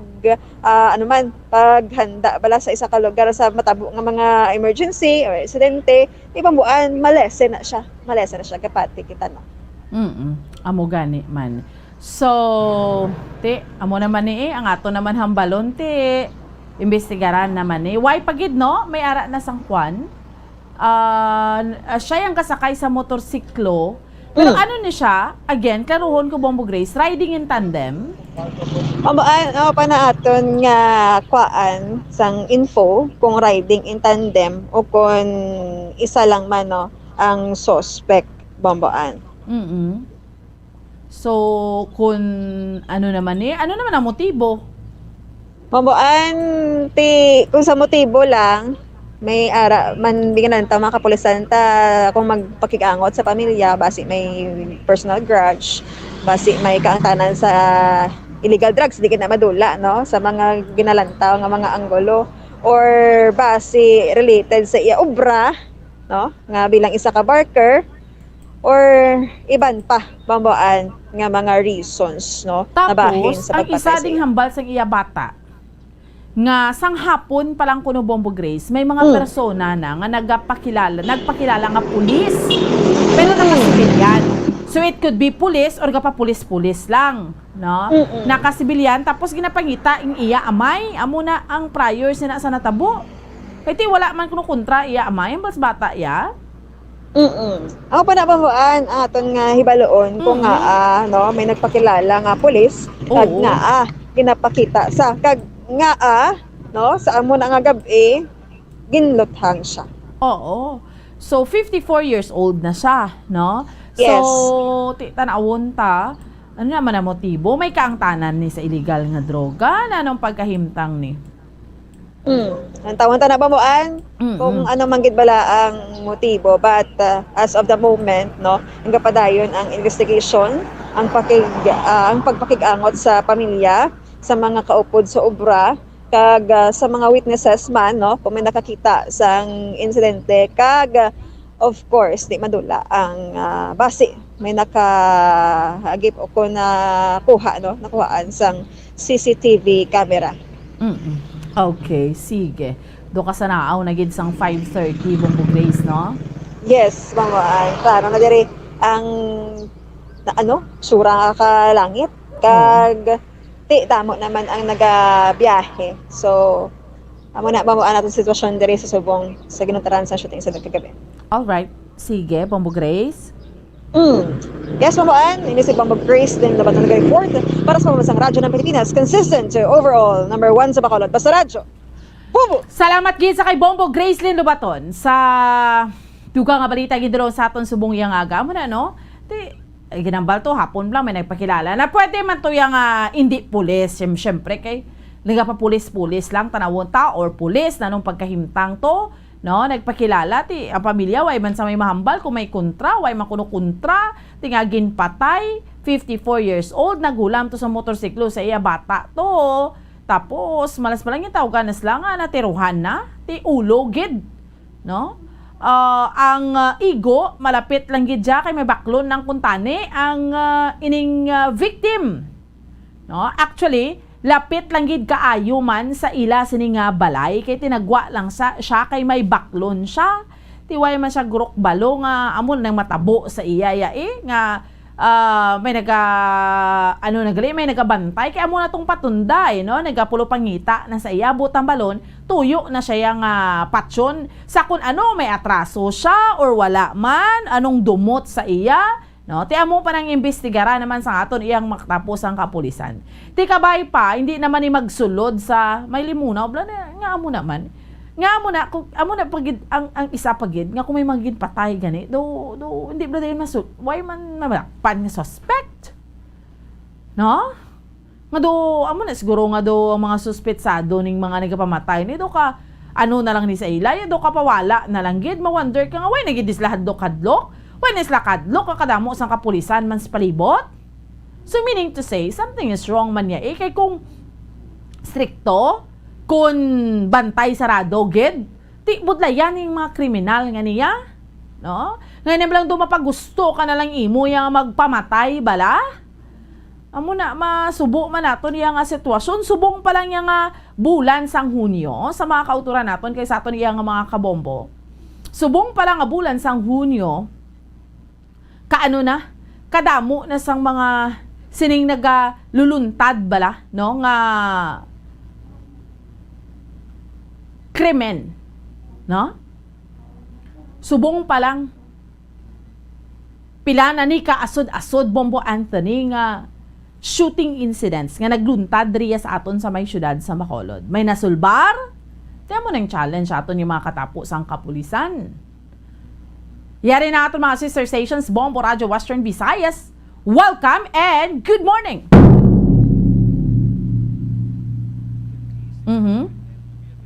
ah, ano man, paghanda bala sa isa ka lugar sa matabo nga mga emergency or insidente, di, Bamboan, malesen na siya. Malesen na siya, kapati kita, no? Mm-mm. Amo gani man. So, ti, amo naman ni, eh, ang ato naman hambalon, ti, imbestigaran naman ni. Why pa gid, no? May ara na sang kwan. Ah, n-, ah, siya ang kasakay sa motorsiklo. Pero Mm. ano ni siya? Again, klaruhon ko, Bombo Grace, riding in tandem? Amo, ah, ano pa na aton nga kwaan sang info kung riding in tandem o kung isa lang man, no, ang suspect, Bomboan. Mm-mm. So, kun ano naman ni, ano naman ang motibo? Bamboan, ti, kung sa motibo lang, may ara man, di ka na ta, mga kapulisan ta, kung magpakig-angot sa pamilya, basi may personal grudge, basi may kaangtanan sa illegal drugs, di ka na madula, no? Sa mga ginalantaw nga mga anggulo, or basi related sa iya obra, no? Nga bilang isa ka barker, or iban pa, Bamboan, nga mga reasons, no? Nga bahin Tapos, sa ang isa pagpatay sa ding iya. hambal sang iya bata, nga sang hapon pa lang kuno, Bombo Grace, may mga Mm. persona na nga nagapakilala, nagpakilala nga pulis. Pero Mm. naka-civilian. So, it could be pulis or gapapulis-pulis lang, no? Mm-mm. Naka-civilian, tapos ginapangita ang iya amay. Amo na ang prior sina sa natabo. Kay ti wala man kuno kontra iya amay, mas bata iya. Mm-mm. Ako pa na, Bamboan, ang aton nga hibaloon kung Mm-mm. nga, ah, no, may nagpakilala nga pulis, kag Oo. nga, ah, ginapakita sa, kag nga, ah, no, sa amo na nga gab-i, ginluthang siya. Oo. So, fifty-four years old na siya, no? Yes. So, ti-, tanawon ta, ano naman ang motibo? May kaangtanan ni sa illegal nga droga? Na anong pagkahimtang ni? Mm. Ang tawon ta na, Bamboan, Mm, kung mm. ano man gid bala ang motibo, but, uh, as of the moment, no, ang gapadayon ang investigation, ang pakig-, ah, ang pagpakig-angot sa pamilya, sa mga kaupod sa obra, kag, ah, sa mga witnesses man, no, kung may nakakita sang insidente, kag, ah, of course, di madula ang, ah, basi may nakaagip o kung nakuha, no, nakuhaan sang C C T V camera. Mm-mm. Okay, sige. Do ka sa naaw na gid sang five thirty, Bombo Grace, no? Yes, Ma'am Ann. Klaro na diri ang na, ano, sura nga ka langit. Kag ti damo naman ang nagabiyahe. So, amo na, Ma'am Ann, aton sitwasyon diri sa subong sa ginuntaran sa shooting sa kagabi. All right. Sige, Bombo Grace. Mm. Yes, Ma'am Ann, ini si Bombo Grace din dapat nag-report para sa Pambansang Radyo ng Pilipinas, consistent to overall number one sa Bacolod. Basta Radyo. Bombo! Salamat gid sa kay Bombo Gracelyn Lobaton sa dugang nga balita gid sa aton subong iyang aga. Amo na, no? Ti, eh, ginambal to, hapon lang may nagpakilala na pwede man to yang, ah, hindi pulis. Siyem-, siyempre, kay nagapapulis-pulis lang, tanawon ta, or pulis, nanong pagkahimtang to, no? Nagpakilala, ti, ang pamilya, way man sa may mahambal, kung may kontra, way man kuno kontra, ti nga ginpatay, fifty-four years old, naghulam to sa motorsiklo sa iya bata to. Tapos, malas pa lang yung tawgan na sila nga natiruhan na, ti ulo gid, no? Ah, ang, ah, igo, malapit lang gid siya kay may baklon ng kuntani ang, ah, ining, ah, victim. No? Actually, lapit lang gid kaayo man sa ila sini nga balay kay tinagwa lang sa, siya kay may baklon siya. Ti way man siya gurok balo nga amo nang matabo sa iya ya eh, nga, ah, may naga, ano na gali, may nagabantay kay amo na tong patunday, no? Nagapulo pangita na sa iya, butang balon, tuyo na siya yang, ah, patyon sa kun ano, may atraso siya or wala man, anong dumot sa iya, no? Ti amo pa nang imbestigara naman sa aton iyang makatapos ang kapulisan. Ti kabay pa, hindi naman ni magsulod sa may limunaw, bla na, nga amo naman. Nga amo na, kung, amo na pagid, ang, ang isa pagid, nga kung may mga ginpatay gani, do, do, hindi bla dayon masul-, why man nabalakpan nga suspect? No? Nga do, amo na siguro nga do ang mga suspetsado ning mga nagapamatay ni do ka, ano na lang ni sa ila, ya do ka pawala na lang gid, ma-wonder ka nga, way na gid sila hadlok-hadlok? Way na sila kadlok, ka kadamo sang kapulisan man sa palibot? So, meaning to say, something is wrong man niya eh. Kay kung strikto, kung bantay sarado gid, ti budlayan ning mga kriminal nga niya, no? Ngayon lang do mapagusto ka na lang imo yang magpamatay bala? Amo na, masubo man naton iya nga sitwasyon. Subong pa lang iya nga bulan sang Hunyo sa mga kauturan naton kay sa aton iya nga mga kabombo. Subong pa lang nga bulan sang Hunyo, kaano na? Kadamo na sang mga sining nagaluluntad bala, no? Nga krimen, no? Subong pa lang, pila na ni ka asod-asod, Bombo Anthony, nga shooting incidents nga nagluntad riya sa aton sa may siyudad sa Bacolod. May nasulbar? Ti amo nang challenge sa aton yung mga katapo sang kapulisan. Yari na aton mga sister stations, Bombo Radyo Western Visayas. Welcome and good morning! Mhm.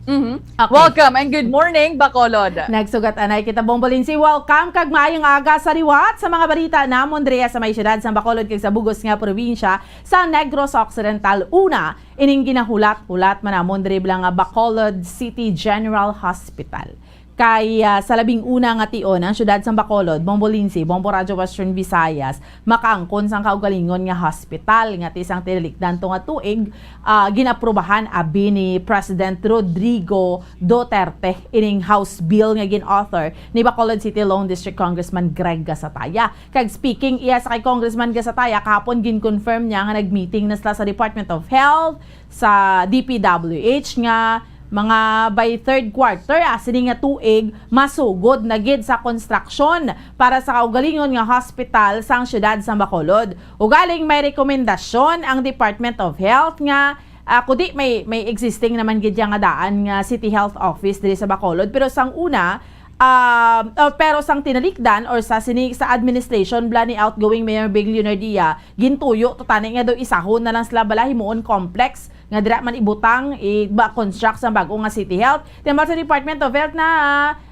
Mhm. Okay. Welcome and good morning, Bacolod. Nagsugat anay kita, Bombo Lindsay. Welcome kag maayong aga sa liwat sa mga balita namon diri sa may siyudad sa Bacolod kag sa bugos nga probinsya sa Negros Occidental. Una, ining ginahulat-hulat man namon diri bala nga Bacolod City General Hospital. Kay, ah, sa labing una nga tion, ang siyudad sa Bacolod, Bombo Lindsay, Bombo Radyo Western Visayas, makaangkon sang kaugalingon nga hospital nga ti sang tinalikdan to nga tuig, ah, ginaprubahan abi ni President Rodrigo Duterte ining House Bill nga gin-author ni Bacolod City Lone District Congressman Greg Gasataya. Kag speaking iya sa kay Congressman Gasataya kahapon, gin-confirm niya nga nag-meeting na sila sa Department of Health, sa D P W H nga mga by third quarter, ah, sini nga tuig, masugod na gid sa konstruksyon para sa kaugalingon nga hospital sang siyudad sa Bacolod. Ugaling may rekomendasyon ang Department of Health nga, ah, kudi may, may existing naman gid ya nga daan nga City Health Office diri sa Bacolod, pero sang una, ah, ah, pero sang tinalikdan or sa sini, sa administration bala ni outgoing Mayor Bing Leonardia, gintuyo to tani nga do isahon na lang sila bala, himuon complex nga dira man ibutang, i-, ba, construct sa bag-o nga City Health. Timbal sa Department of Health na,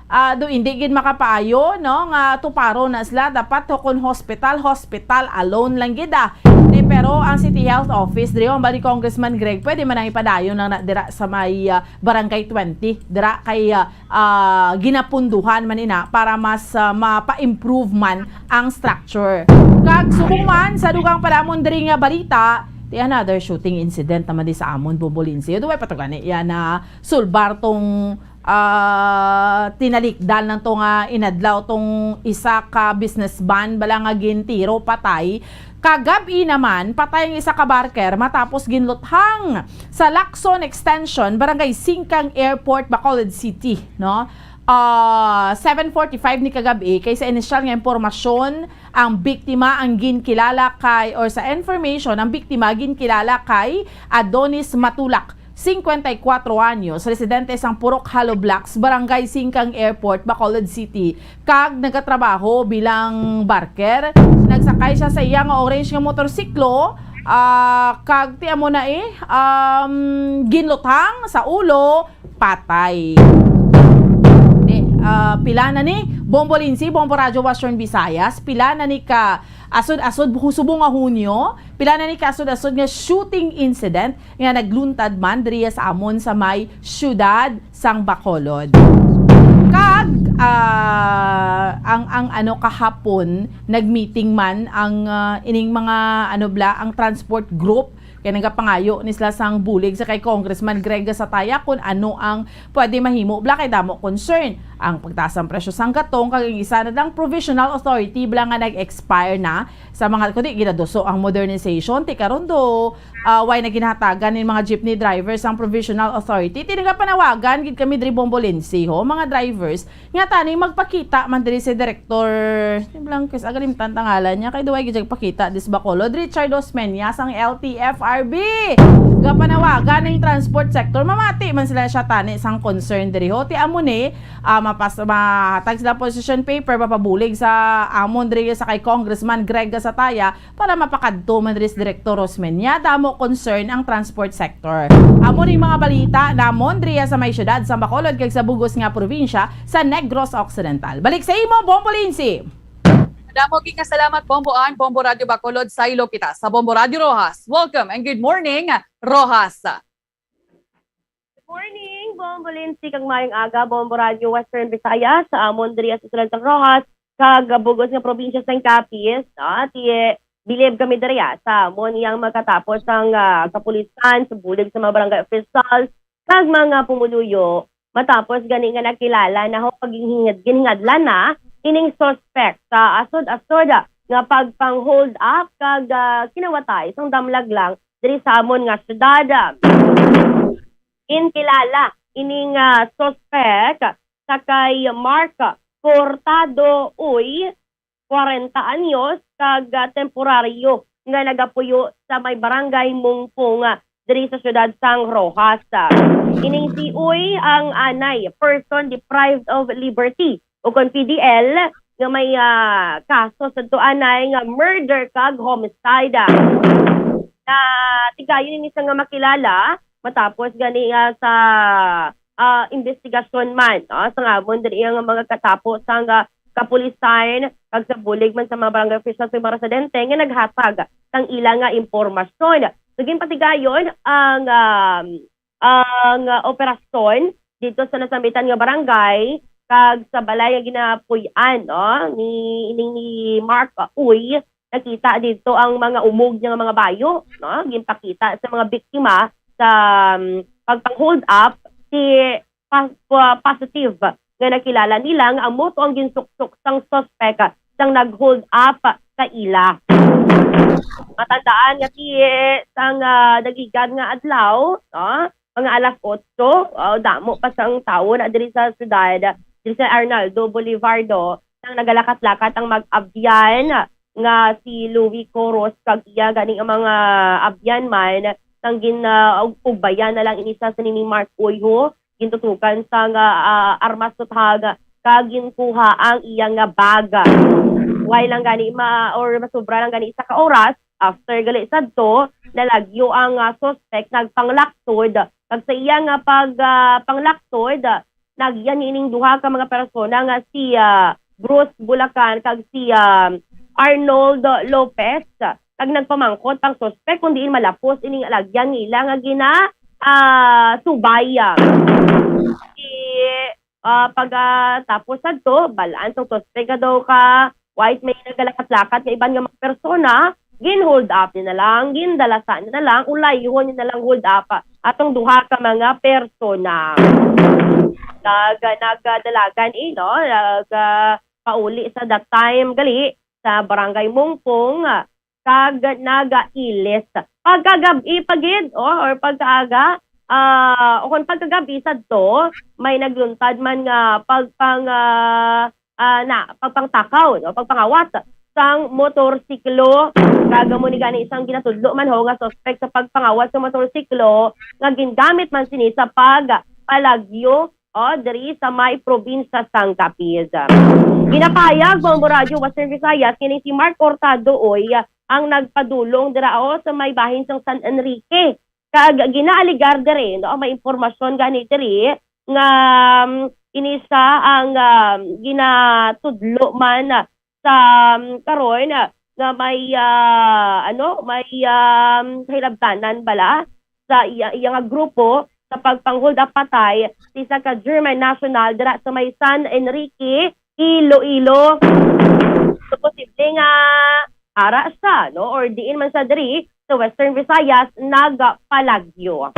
ah, do hindi gid makapaayo, no, nga tuparon na sila, dapat to kon hospital, hospital alone lang gid, ah. Ni-, Pero ang City Health Office, diri, ang bali Congressman Greg, pwede man ang ipadayon lang na dira sa may, ah, Barangay twenty, dira kay, ah, ah, ginapunduhan man ina para mas, ah, mapa-improve man ang structure. Kag subong man sa dugang pa namon diri nga balita, ti another shooting incident naman di sa amon, Bombo Lindsay. Duway pa to gani yan na sulbar tong, ah, tinalikdan lang to nga inadlaw tong isa ka businessman bala nga gintiro patay. Kagab-i naman, patay ang isa ka barker matapos ginluthang sa Lacson Extension, Barangay Singkang Airport, Bacolod City, no? Ah, seven forty-five ni kagab-i, kay sa inisyal nga impormasyon, ang biktima ang ginkilala kay, or sa information, ang biktima ginkilala kay Adonis Matulak, cincuenta y cuatro anyos, residente sang Purok Hollow Blocks, Barangay Singkang Airport, Bacolod City, kag nagatrabaho bilang barker. Nagsakay siya sa iya nga orange nga motorsiklo, ah, kag ti amo na eh, um, ginluthang sa ulo, patay. Di, ah, pila na ni Bombo Lindsay, Bombo Radyo Western Visayas, pila na ni ka asod-asod, subong nga Hunyo, pila na ni ka asod-asod nga shooting incident nga nagluntad man diri sa amon sa may siyudad sang Bacolod. Kag, ah, ang, ang ano, kahapon, nagmeeting man ang, ah, ining mga, ano bala, ang transport group, kay nagapangayo ni sila sang bulig sa kay Congressman Greg Gatzatea kung ano ang pwede mahimo bala kay damo concern ang pagtaas ang presyo sang gatong, kag ang isa na lang provisional authority bala nga nag-expire na sa mga, kundi ginaduso ang modernization. Ti karon do, ah, why na ginahatagan ning mga jeepney drivers ang provisional authority? Ti nagapanawagan gid kami diri, Bombo Lindsay, ho, mga drivers, nga tani magpakita man diri si Director, si Blanquez, agalimtan ta ngalan niya, kay duway gid siya pakita, dis Bacolod, Richard Osmeña sang L T F R B. Gapanawagan ning transport sector, mamati man sila siya tani sang concern diri, ho. Ti amo ni, ah, mapas-, mahatag sila position paper, mapabulig sa amon diri sa kay Congressman Greg Gatzatea para mapakadto man diri sa Direktor Rosmeña. Damo concern ang transport sector. Amo ning mga balita namon diri sa may siyudad sa Bacolod kag sa bug-os nga probinsya sa Negros Occidental. Balik sa imo, Bombo Lindsay. Damo gid nga salamat, Bombo Ann, Bombo Radyo Bacolod, saylo kita sa Bombo Radyo Roxas. Welcome and good morning, Roxas. Good morning, Bombo Lindsay, kag maayong aga, Bombo Radyo Western Visayas, sa amon diri sa Sudlan sang Roxas, kag bug-os nga probinsya sang Capiz, no? Ti, bilib kami diri, ah, sa amon yang makatapos ang, ah, kapulisan, sa bulig sa mga barangay officials, kag mga pumuluyo, matapos gani nga nakilala na ho, pag ginhingad-, ginhingadlan na ining suspect sa asod-asod nga pagpang-hold up kag, ah, kinawatay sang damlag lang diri sa amon nga syudad. Ginkilala ining, ah, suspek sa kay Mark Cortado Uy, kwarenta anyos, kag, ah, temporaryo nga nagapuyo sa may barangay Mungpung, ah, diri sa siyudad sang Roxas. Ining si Uy ang anay, person deprived of liberty, o kon P D L, nga may, ah, kaso sa tuanay nga murder kag homicide. Natigayon ini siya nga makilala matapos gani nga sa, ah, investigasyon man, no, sa ngamon diri nga mga katapo sang, ah, kapulisan kag sa bulig man sa mga barangay officials ug mga residente nga naghatag sang ila nga impormasyon. So, ginpatigayon ang, um, ang, ah, operasyon dito sa nasambitan nga barangay kag sa balay nga ginapuy-an, no, ni, ining ni Mark, ah, Uy, nakita dito ang mga umog niya nga mga bayo, no, ginpakita sa mga biktima sa, um, pagpang-hold up si pa-, pa-, positive nga nakilala nila nga amo to ang ginsuksok sang suspek sang nag-hold up sa ila. Matandaan nga ti sang, ah, nagligad nga adlaw, no? Mga alas otso, ah, damo pa sang tawo na diri sa syudad, diri sa Arnaldo Bolivardo, nang nagalakat-lakat ang mag-abyan nga si Louie Coros kag iya gani ang mga abyan man, nang gin-, ah, ug-, ugbayan na lang ini sa ni Mark Uy, ho, gintutukan sang, ah, armas tuthag kag ginkuha ang iya nga bag. Way lang gani ma-, or masobra lang gani isa ka oras, after gali sadto, nalagyo ang, ah, suspect, nagpanglaktod, kag sa iya nga pag, ah, panglaktod, nagyan niining duha ka mga persona nga si, ah, Bruce Bulacan kag si, ah, Arnold Lopez. kag nagpamangkot ang suspek kon diin malapos ining alagyan nila nga gina, ah, subay. Di, ah, pag, ah, tapos sadto, balaan sang suspek nga daw ka white may nagalakat-lakat nga iban nga mga persona, gin-hold up ni na lang, gindalasa ni na lang, ulayhon ni na lang hold up atong duha ka mga persona. Nag, nagdalagan, eh, no? Nag, ah, pauli sa that time gali sa Barangay Mungpong, ah, kag nagailis. Pagkagab-i pa gid, oh, or pagkaaga, ah, o kon pagkagab-i sadto, may nagluntad man nga pagpang, ah, ah, na, pagpangtakaw, no, pagpangawat sang motorsiklo. Kag amo ni gani isang ginatudlo man ho nga suspek sa pagpangawat sa motorsiklo nga gingamit man sini sa pagpalagyo, o, diri sa may probinsya sang Capiz. Ginapahayag, Bombo Radyo Western Visayas, nga si Mark Hurtado, oy, ang nagpadulong dira, o, sa may bahin sang San Enrique. Kag ginaaligar diri, no, may impormasyon gani diri nga, um, ini siya ang, um, ginatudlo man sa, um, karon, ah, nga may, ah, ano, may, um, kahilabtanan bala sa iya, iya nga grupo sa pagpang-hold up patay sa isa ka German national dira sa may San Enrique, Iloilo. So, posible nga ara siya, no? Or diin man siya diri sa Western Visayas nagpalagyo.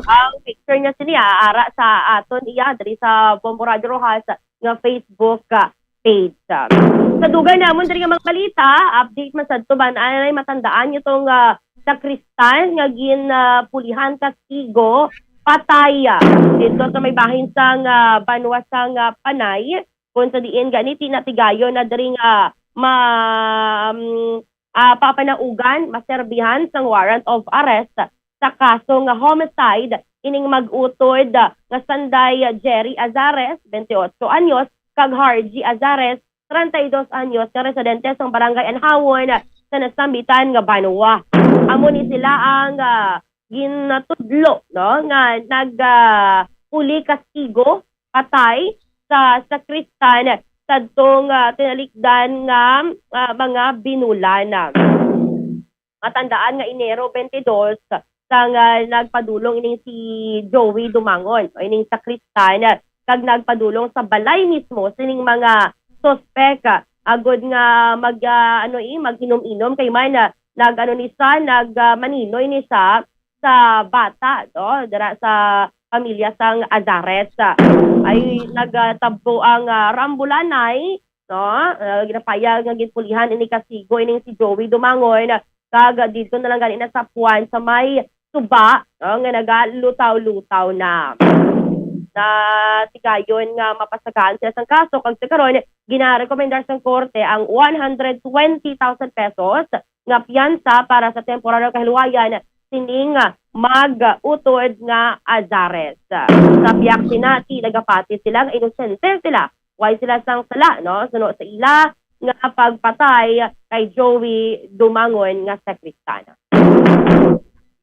Ang picture niya sini, ah, ara sa aton iya diri sa Bombo Radyo Roxas nga Facebook, ah, page. Sa dugay namon diri nga mga balita, update man sadto ba, anay matandaan niyo tong, ah, sakristan nga gin, ah, pulihan kastigo patay, ah, dito sa may bahin sang, ah, banwa sang, ah, Panay, kung sa diin gani ti natigayon na diri nga ma-, um, ah, papanaugan, maserbihan sang warrant of arrest sa kaso nga homicide ining mag-utod nga sanday Jerry Azares, twenty-eight anyos, kag Harji Azares, treinta y dos anyos, nga residente sang Barangay Anhawon sa nasambitan nga banwa. Amo ni sila ang, ah, ginatudlo, no, nga nag, ah, puli kastigo patay sa sakristan sadtong, ah, tinalikdan nga, ah, mga binulan. Matandaan nga Enero twenty-dos sang, ah, nagpadulong ining si Joey Dumangon, o ining sakristan, kag nagpadulong sa balay mismo sining mga suspek, ah, agod nga mag, ah, ano, eh, mag-inom-inom kay man, ah, nag, ano, ni siya, nag, ah, maninoy ni siya sa bata, no, dira sa pamilya sang Azares. Ay nagtabbo ang, ah, rambulanay, no? Ah, ginapayag nga ginpulihan ini kastigo ining si Joey Dumangon, kag didto na lang gani nasapuan sa may suba, no, nga nagalutaw-lutaw na. Natigayon nga mapasagaan sila sang kaso, kag sa karon ginarekomendar sang korte ang one hundred twenty thousand pesos nga piyansa para sa temporaryong kahiluwayan sining mag-utod nga Azares. Sa biyak sina, ti nagapati sila nga inosente sila, way sila sang sala, no, suno sa ila nga pagpatay kay Joey Dumangon nga sakristan.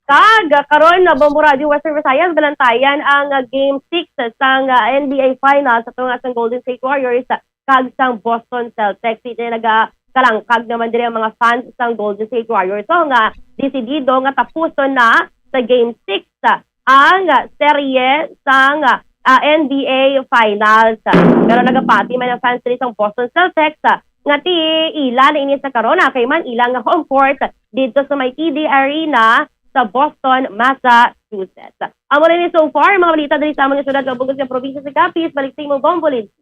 Kag karon na Bombo Radyo Western Visayas, balantayan ang, ah, Game six sang, ah, N B A Finals sa tunga sang Golden State Warriors kag sang Boston Celtics. Iti nagakalangkag naman diri ang mga fans sang Golden State Warriors, so, nga desidido nga tapuson na sa Game six ang serye sang, ah, N B A Finals. Pero nagapati man ang fans diri sang Boston Celtics, ah, nga ti ila na ini sa karon, ah, kay man ila nga home court didto sa may T D Arena sa Boston, Massachusetts. Amo na ni so far mga balita diri sa among syudad nga bug-os nga probinsya sa Capiz. Balik sa imo, Bombo Lindsay.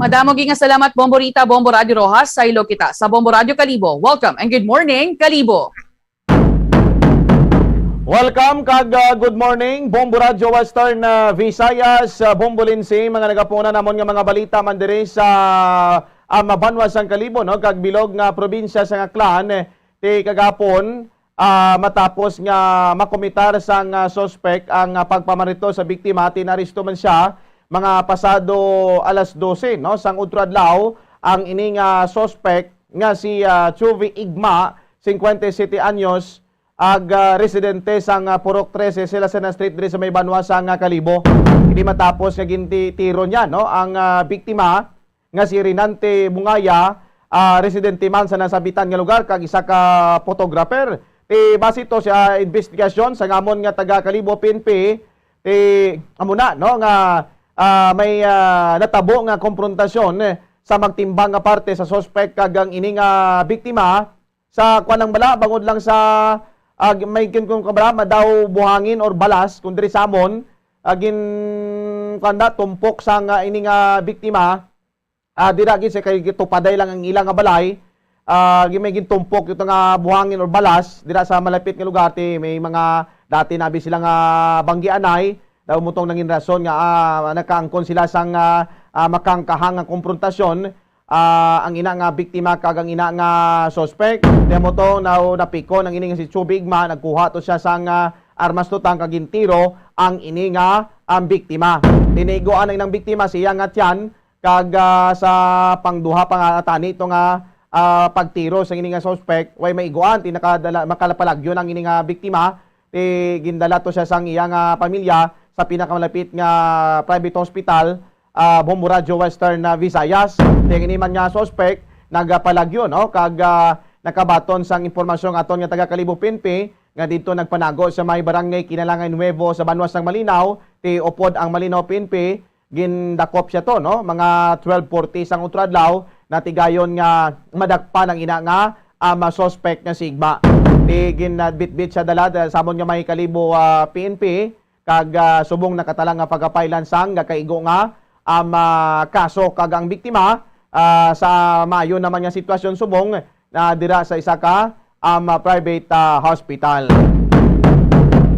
Madamo gid nga salamat, Bombo Rita, Bombo Radyo Roxas. Saylo kita sa Bombo Radyo Kalibo. Welcome and good morning, Kalibo. Welcome kag, ah, good morning, Bombo Radyo Western, ah, Visayas, ah, Bombo Lindsay, mga nagapuna namon nga mga balita man diri sa, ah, mabanwa sang Kalibo, no, kag bilog nga probinsya sang Aklan, eh, ti kagapon, ah, matapos nga makomitar sang, ah, suspek ang, ah, pagpamarito sa biktima, tinaresto man siya mga pasado alas dose, no, sang udto adlaw ang ini nga suspek nga si, ah, Chuvi Igma, singkwenta y siyete anyos, ag, ah, residente sang, ah, Purok trese, Silasenan Street, diri sa may banwa sang, ah, Kalibo. Ini matapos nga ginti-, tiro niya, no, ang, ah, biktima nga si Renante Bungaya, ah, residente man sa nasabitan nga lugar kag isa ka photographer. Ti base to sa investigasyon sang amon nga taga Kalibo P N P, ti amo na, no, nga, ah, may, ah, natabo nga komprontasyon, eh, sa magtimbang nga parte sa suspect kag ang ini nga biktima sa kuan lang bala, bangod lang sa, ah, may kin-, kung kabala, madaw buhangin or balas, kung diri sa amon, ah, gin-, kuan na, tumpok sang, ah, ini nga biktima, ah, dira gid sa kay gitupaday lang ang ila nga balay, ah, gi-, may gintumpok ito nga buhangin or balas dira sa malapit nga lugar, ti may mga dati nabi sila nga banggianay, daw mutong nangin rason nga, ah, nakaangkon sila sang, ah, ah, makangkahang nga komprontasyon, ah, ang ina nga biktima kag ang ina nga suspect. Kaya mo to, na, napikon ang ini nga si Chubig Ma, nagkuha to siya sang, ah, armas tutang kag gintiro ang ini nga ang biktima. Tiniguan ang inang biktima siya nga tiyan kag, ah, sa pangduha pa nga tani to nga, ah, pagtiro sa ini nga suspect, way maiguan, ti nakadala, makalapalagyo ang ini nga biktima, ti gindala to siya sang iya nga pamilya sa pinakamalapit nga private hospital, ah, Bombo Radyo Western, ah, Visayas. Ti ang ini man nga suspect nagapalagyo, no? Kag, ah, nakabaton sang impormasyon aton nga taga Kalibo P N P nga didto nagpanago sa may barangay Kinalangan Nuevo sa banwa sang Malinaw, ti upod ang Malinaw P N P, gindakop siya to, no? Mga twelve forty sang utro adlaw, natigayon nga madakpan ang ina nga, ah, ma-, suspect nga si Igma. Ti ginbitbit siya dala, da-, samon nga may Kalibo, ah, P N P, kag, ah, subong nakatalang nga pagapailan sang gakaigo nga, um, ah, kaso, kag ang biktima, ah, sa maayo naman nga sitwasyon subong na dira sa isa ka, um, ah, private, ah, hospital.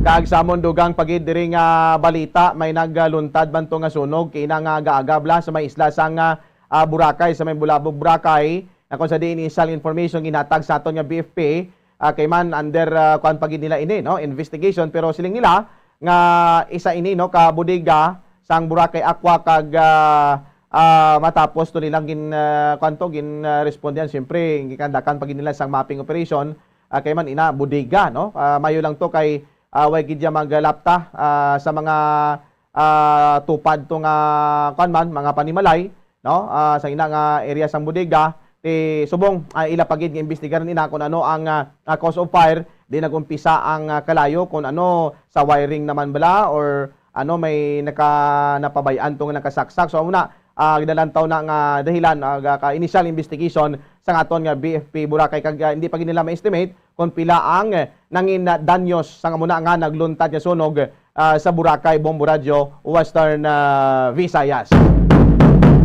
Kag sa amon dugang pa gid diri nga balita, may nagluntad man to nga sunog kina nga aga-aga bala sa may isla sang, ah, ah, Boracay, sa may Bulabog, Boracay, na kung sa diin initial information ginhatag sa aton nga B F P, ah, kay man under, ah, kuan pa gid nila ini, no, investigation, pero siling nila nga isa ini, no, ka bodega sang Boracay Aqua kag, ah, ah, matapos to nilang gin, ah, kuan to, gin, ah, respondihan, siyempre, gikandakan pa gid nila sang mapping operation, ah, kay man ina bodega, no? Ah, mayo lang to kay, ah, way gid ya maglapta, ah, sa mga, ah, tupad to nga, kuan man, mga panimalay, no? Ah, sa ina nga area sang bodega, ti subong, ah, ila pa gid nga imbestigaran ina kung ano ang, ah, ah, cause of fire, di nag-umpisa ang, ah, kalayo, kung ano sa wiring naman bala or ano, may naka-, napabay-an to nga nakasaksak. So, amo na, ah, ginalantaw na nga dahilan, ah, ga-, ka initial investigation sa aton nga B F P Boracay, kag, ah, hindi pa gid nila ma-estimate kung pila ang, eh, nangin danyos sa amo na nga nagluntad nga sunog, ah, sa Boracay, Bombo Radyo, Western, ah, Visayas.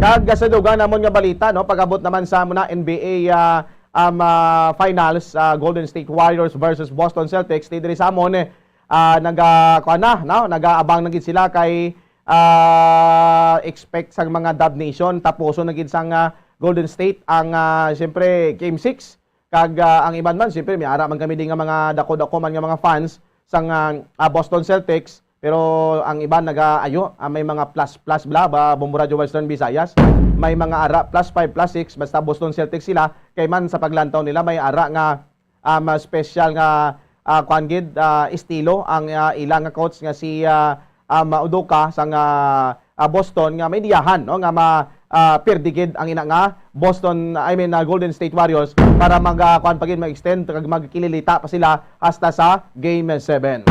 Kag sa dugang namon nga balita, no, pag-abot naman sa amo na N B A, ah, um, ah, finals, ah, Golden State Warriors versus Boston Celtics, ti diri sa amon, eh, ah, naga-, kuan na, no? Nagaabang na gid sila kay, ah, expect sang mga Dub Nation, tapuson na gid sang, ah, Golden State ang, ah, siyempre, Game six. Kag, ah, ang iban man, siyempre, may ara man kami din nga mga dako-dako man nga mga fans sang, ah, ah, Boston Celtics. Pero ang iban nagaayo, ah, may mga plus, plus bla, ba, Bombo Radyo Western Visayas. May mga ara plus five, plus six, basta Boston Celtics sila. Kay man sa paglantaw nila, may ara nga um, ah, special nga, ah, kuan gid, ah, estilo ang, ah, ila nga coach nga si, ah, um, Udoka sang, ah, ah, Boston nga may diyahan, no, nga ma, ah, pirdi gid ang ina nga Boston, I mean, ah, Golden State Warriors para mag, ah, kuan pa gid, mag-extend kag magkililita pa sila hasta sa Game seven.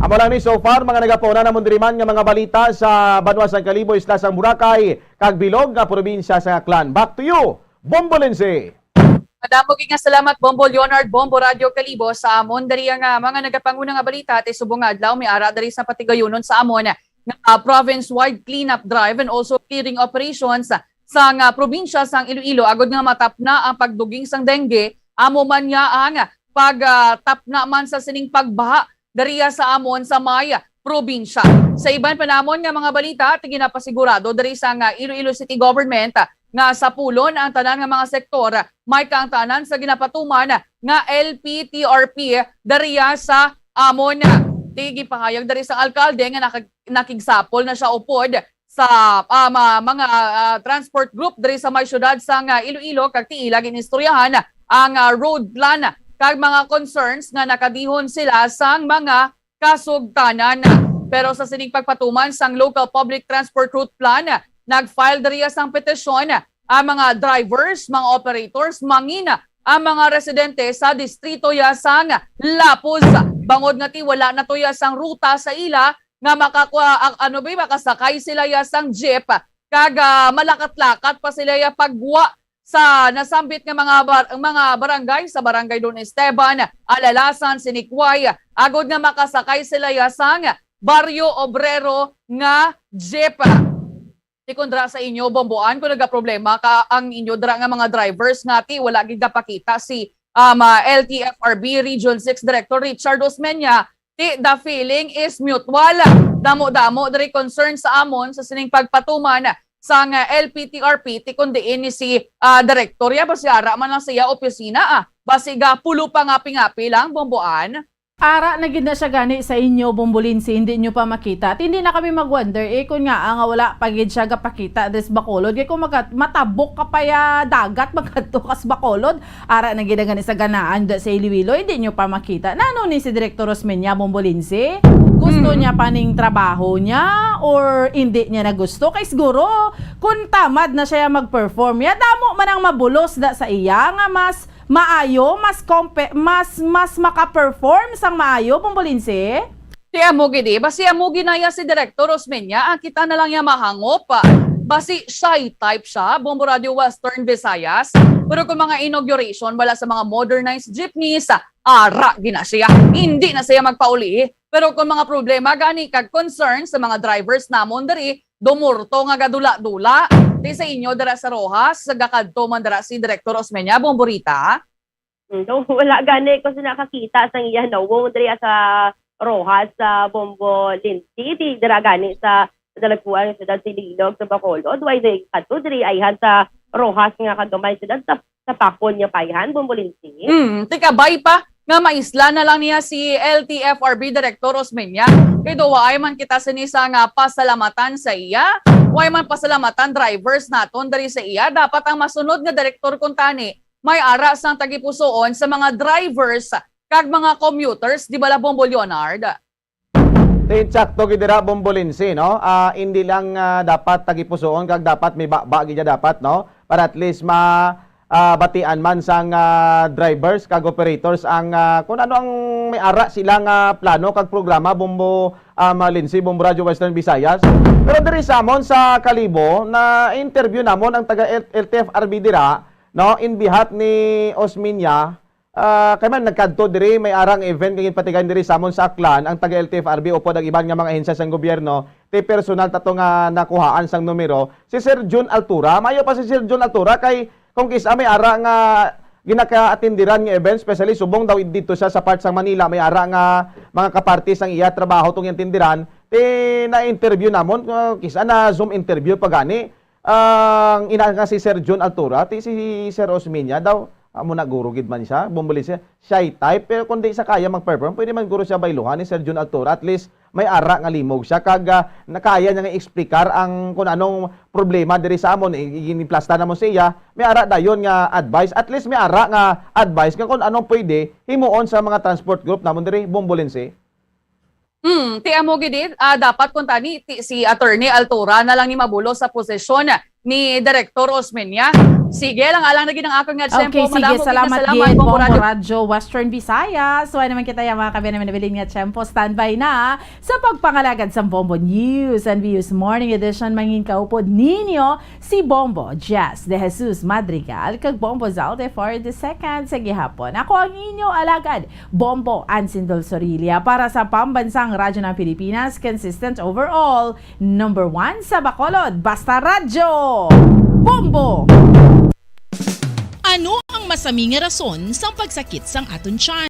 Amo lang ni so far, mga nagapauna namon diri man nga mga balita sa banwa sang Kalibo, isla sang Boracay, kag bilog nga probinsya sa Aklan. Back to you, Bombo Lindsay. Madamo gid nga salamat, Bombo Leonard, Bombo Radyo Kalibo, sa amon diri nga mga nagapanguna nga balita. Ti subong nga adlaw, may ara diri sa patigayunon sa amon nga, ah, province-wide cleanup drive and also clearing operations sa nga probinsya sang Iloilo, agud nga matapna ang pagduging sang dengue, amo man nga ang pag, ah, tapna man sa sining pagbaha diriya sa amon sa may probinsya. Sa iban pa namon nga mga balita, ti ginapasigurado diri sa nga Iloilo City Government, ah, nga sapulon ang tanan nga mga sektor, ah, may kaangtanan sa ginapatuman nga L P T R P diriya sa amon. Ti gipahayag diri sa alkalde nga nakag-, nakigsapol na siya upod sa, ah, ma-, mga, ah, transport group diri sa may siyudad sang, ah, Iloilo, kag ti ila ginistoryahan ang, ah, road plan kag mga concerns nga nakadihon sila sang mga kasugtanan. Pero sa sining pagpatuman sang Local Public Transport Route Plan, nag-file diriya sang petisyon ang mga drivers, mga operators, mangina ang mga residente sa distrito ya sang Lapuz. Bangod nga ti wala na to ya sang ruta sa ila nga makakwa-, ang, ano ba, makasakay sila ya sang jeep, kag, ah, malakat-lakat pa sila ya pagwa sa nasambit nga mga bar-, mga barangay, sa Barangay Don Esteban, Alalasan, Sinikway, agod nga makasakay sila ya sang Barrio Obrero nga jeep. Ti kon dira sa inyo, Bomboan, kung nagaproblema ka ang inyo dira nga mga drivers nga ti wala gid gapakita si, um, ah, L T F R B Region six Director Richard Osmeña, ti the feeling is mutual. Damo-damo diri concern sa amon sa sining pagpatuman sang, ah, L P T R P, ti kon diin ni si, ah, Director ya, basi ara man lang sa iya opisina, ah. Basi ga pulo pa nga pingapi lang, Bomboan. Ara na gid na siya gani sa inyo, Bombolinsi, hindi nyo pa makita. At hindi na kami mag-wonder, eh, kung nga, ah, nga wala pa gid siya gapakita des Bacolod. Kay kung maga-, matabok ka pa ya dagat, magkadto kas Bacolod, ara na gid na gani sa ganaan da sa Iloilo, hindi nyo pa makita. Nano ni si Director Rosmeña, Bombolinsi? Gusto Mm. niya pa ning trabaho niya or hindi niya na gusto? Kay siguro, kung tamad na siya mag-perform, ya damo man ang mabulos da sa iya nga mas maayo, mas compe-, mas, mas maka-perform sang maayo, Bombolinsi? Ti amo gid, eh. Basi amo ginaya si Director Osmeña, ang kita na lang niya mahangop. Basi shy type siya, Bombo Radio Western Visayas. Pero kung mga inauguration, wala sa mga modernized jeepneys, ara gina siya. Hindi na siya magpauli. Pero kung mga problema gani kag concern sa mga drivers namon diri, dumurto nga gadula-dula. Ti sa inyo dira sa Roxas, gakadto man dira si Director Osmeña, Bomborita? Mm, no, wala gani ko sila nakakita sang iya nawong diri sa Roxas, sa Bombolinsi, di dira gani sa dalagkuan nga siyudad sa Iloilo, sa Bacolod. Why they kadto diri ayhan sa Roxas nga kagamay siyudad sa, sa Pacon niya pa ayhan, Bombolinsi? Mm, ti kabay pa nga maisla na lang niya si L T F R B Director Osmeña. Kay daw waay man kita sini sa nga pasalamatan sa iya, waay man pasalamatan drivers naton diri sa iya. Dapat ang masunod nga direktor kuntani may ara sang tagipusoon sa mga drivers kag mga commuters, di bala, Bombo Leonard? Ti insakto gid dira, Bombolinsi, no? Ah, indi lang, ah, dapat tagipusoon kag dapat may baba gid siya dapat, no? Para at least ma, ah, batian man sang, ah, drivers kag operators ang, ah, kung ano ang may ara sila nga plano kag programa, Bombo, ah, Malinsi, Bombo Radyo Western Visayas. Pero diri sa amon sa Kalibo, na-interview namon ang taga L-, L T F R B dira, no? In behalf ni Osmeña, Ah, kay man nagkadto diri, may ara nga event nga ginpatigayon diri sa amon sa Aklan, ang taga L T F R B upod ang iban nga mga ahensya sang gobyerno, ti personal ta to nga nakuhaan sang numero, si Sir Jun Altura. Maayo pa si Sir Jun Altura kay kung kis-a may ara nga ginakaatindiran nga event, especially subong daw didto siya sa part sang Manila, may ara nga mga kaparti sang iya trabaho tong gintindiran, ti na-interview namon, ah, kis-a na Zoom interview pa gani. Ang ina nga si Sir Jun Altura, ti si Sir Osmeña daw, amo na guro gid man siya, Bombolinsi, shy type, pero kung di siya kaya mag-perform, pwede man guro siya bayluhan ni Sir Jun Altura. At least, may ara nga limog siya, kag, ah, nakaya niya nga explicar ang kung anong problema diri sa amon. I-, i-, giniplastar namon sa iya, may ara dayon nga advice. At least, may ara nga advice nga kung anong pwede himuon sa mga transport group namon diri, Bombolinsi. Hmm, ti amo gid, ah, dapat kuntani ti, si Attorney Altura na lang ni mabulos sa posisyon ni Director Osmeña. Sige lang, alang na gid ang akon nga tiyempo. Okay, sige, madamo gid nga salamat, salamat, gid, Bombo Bombo Radyo. Radyo Western Visayas. So, ano man kita, yung mga kabiyan naman nabilin nga tiyempo, standby na sa pagpangalagad sa Bombo News and Views Morning Edition. Mangin kaupod ninyo si Bombo Jess De Jesus Madrigal kag Bombo Zalde for the second sa gihapon. Ako ang inyo alagad, Bombo Ansindol Sorilla, para sa Pambansang Radyo ng Pilipinas, consistent overall, number one sa Bacolod, basta radyo, Bombo! Ano ang masami nga rason sang pagsakit sang aton tiyan?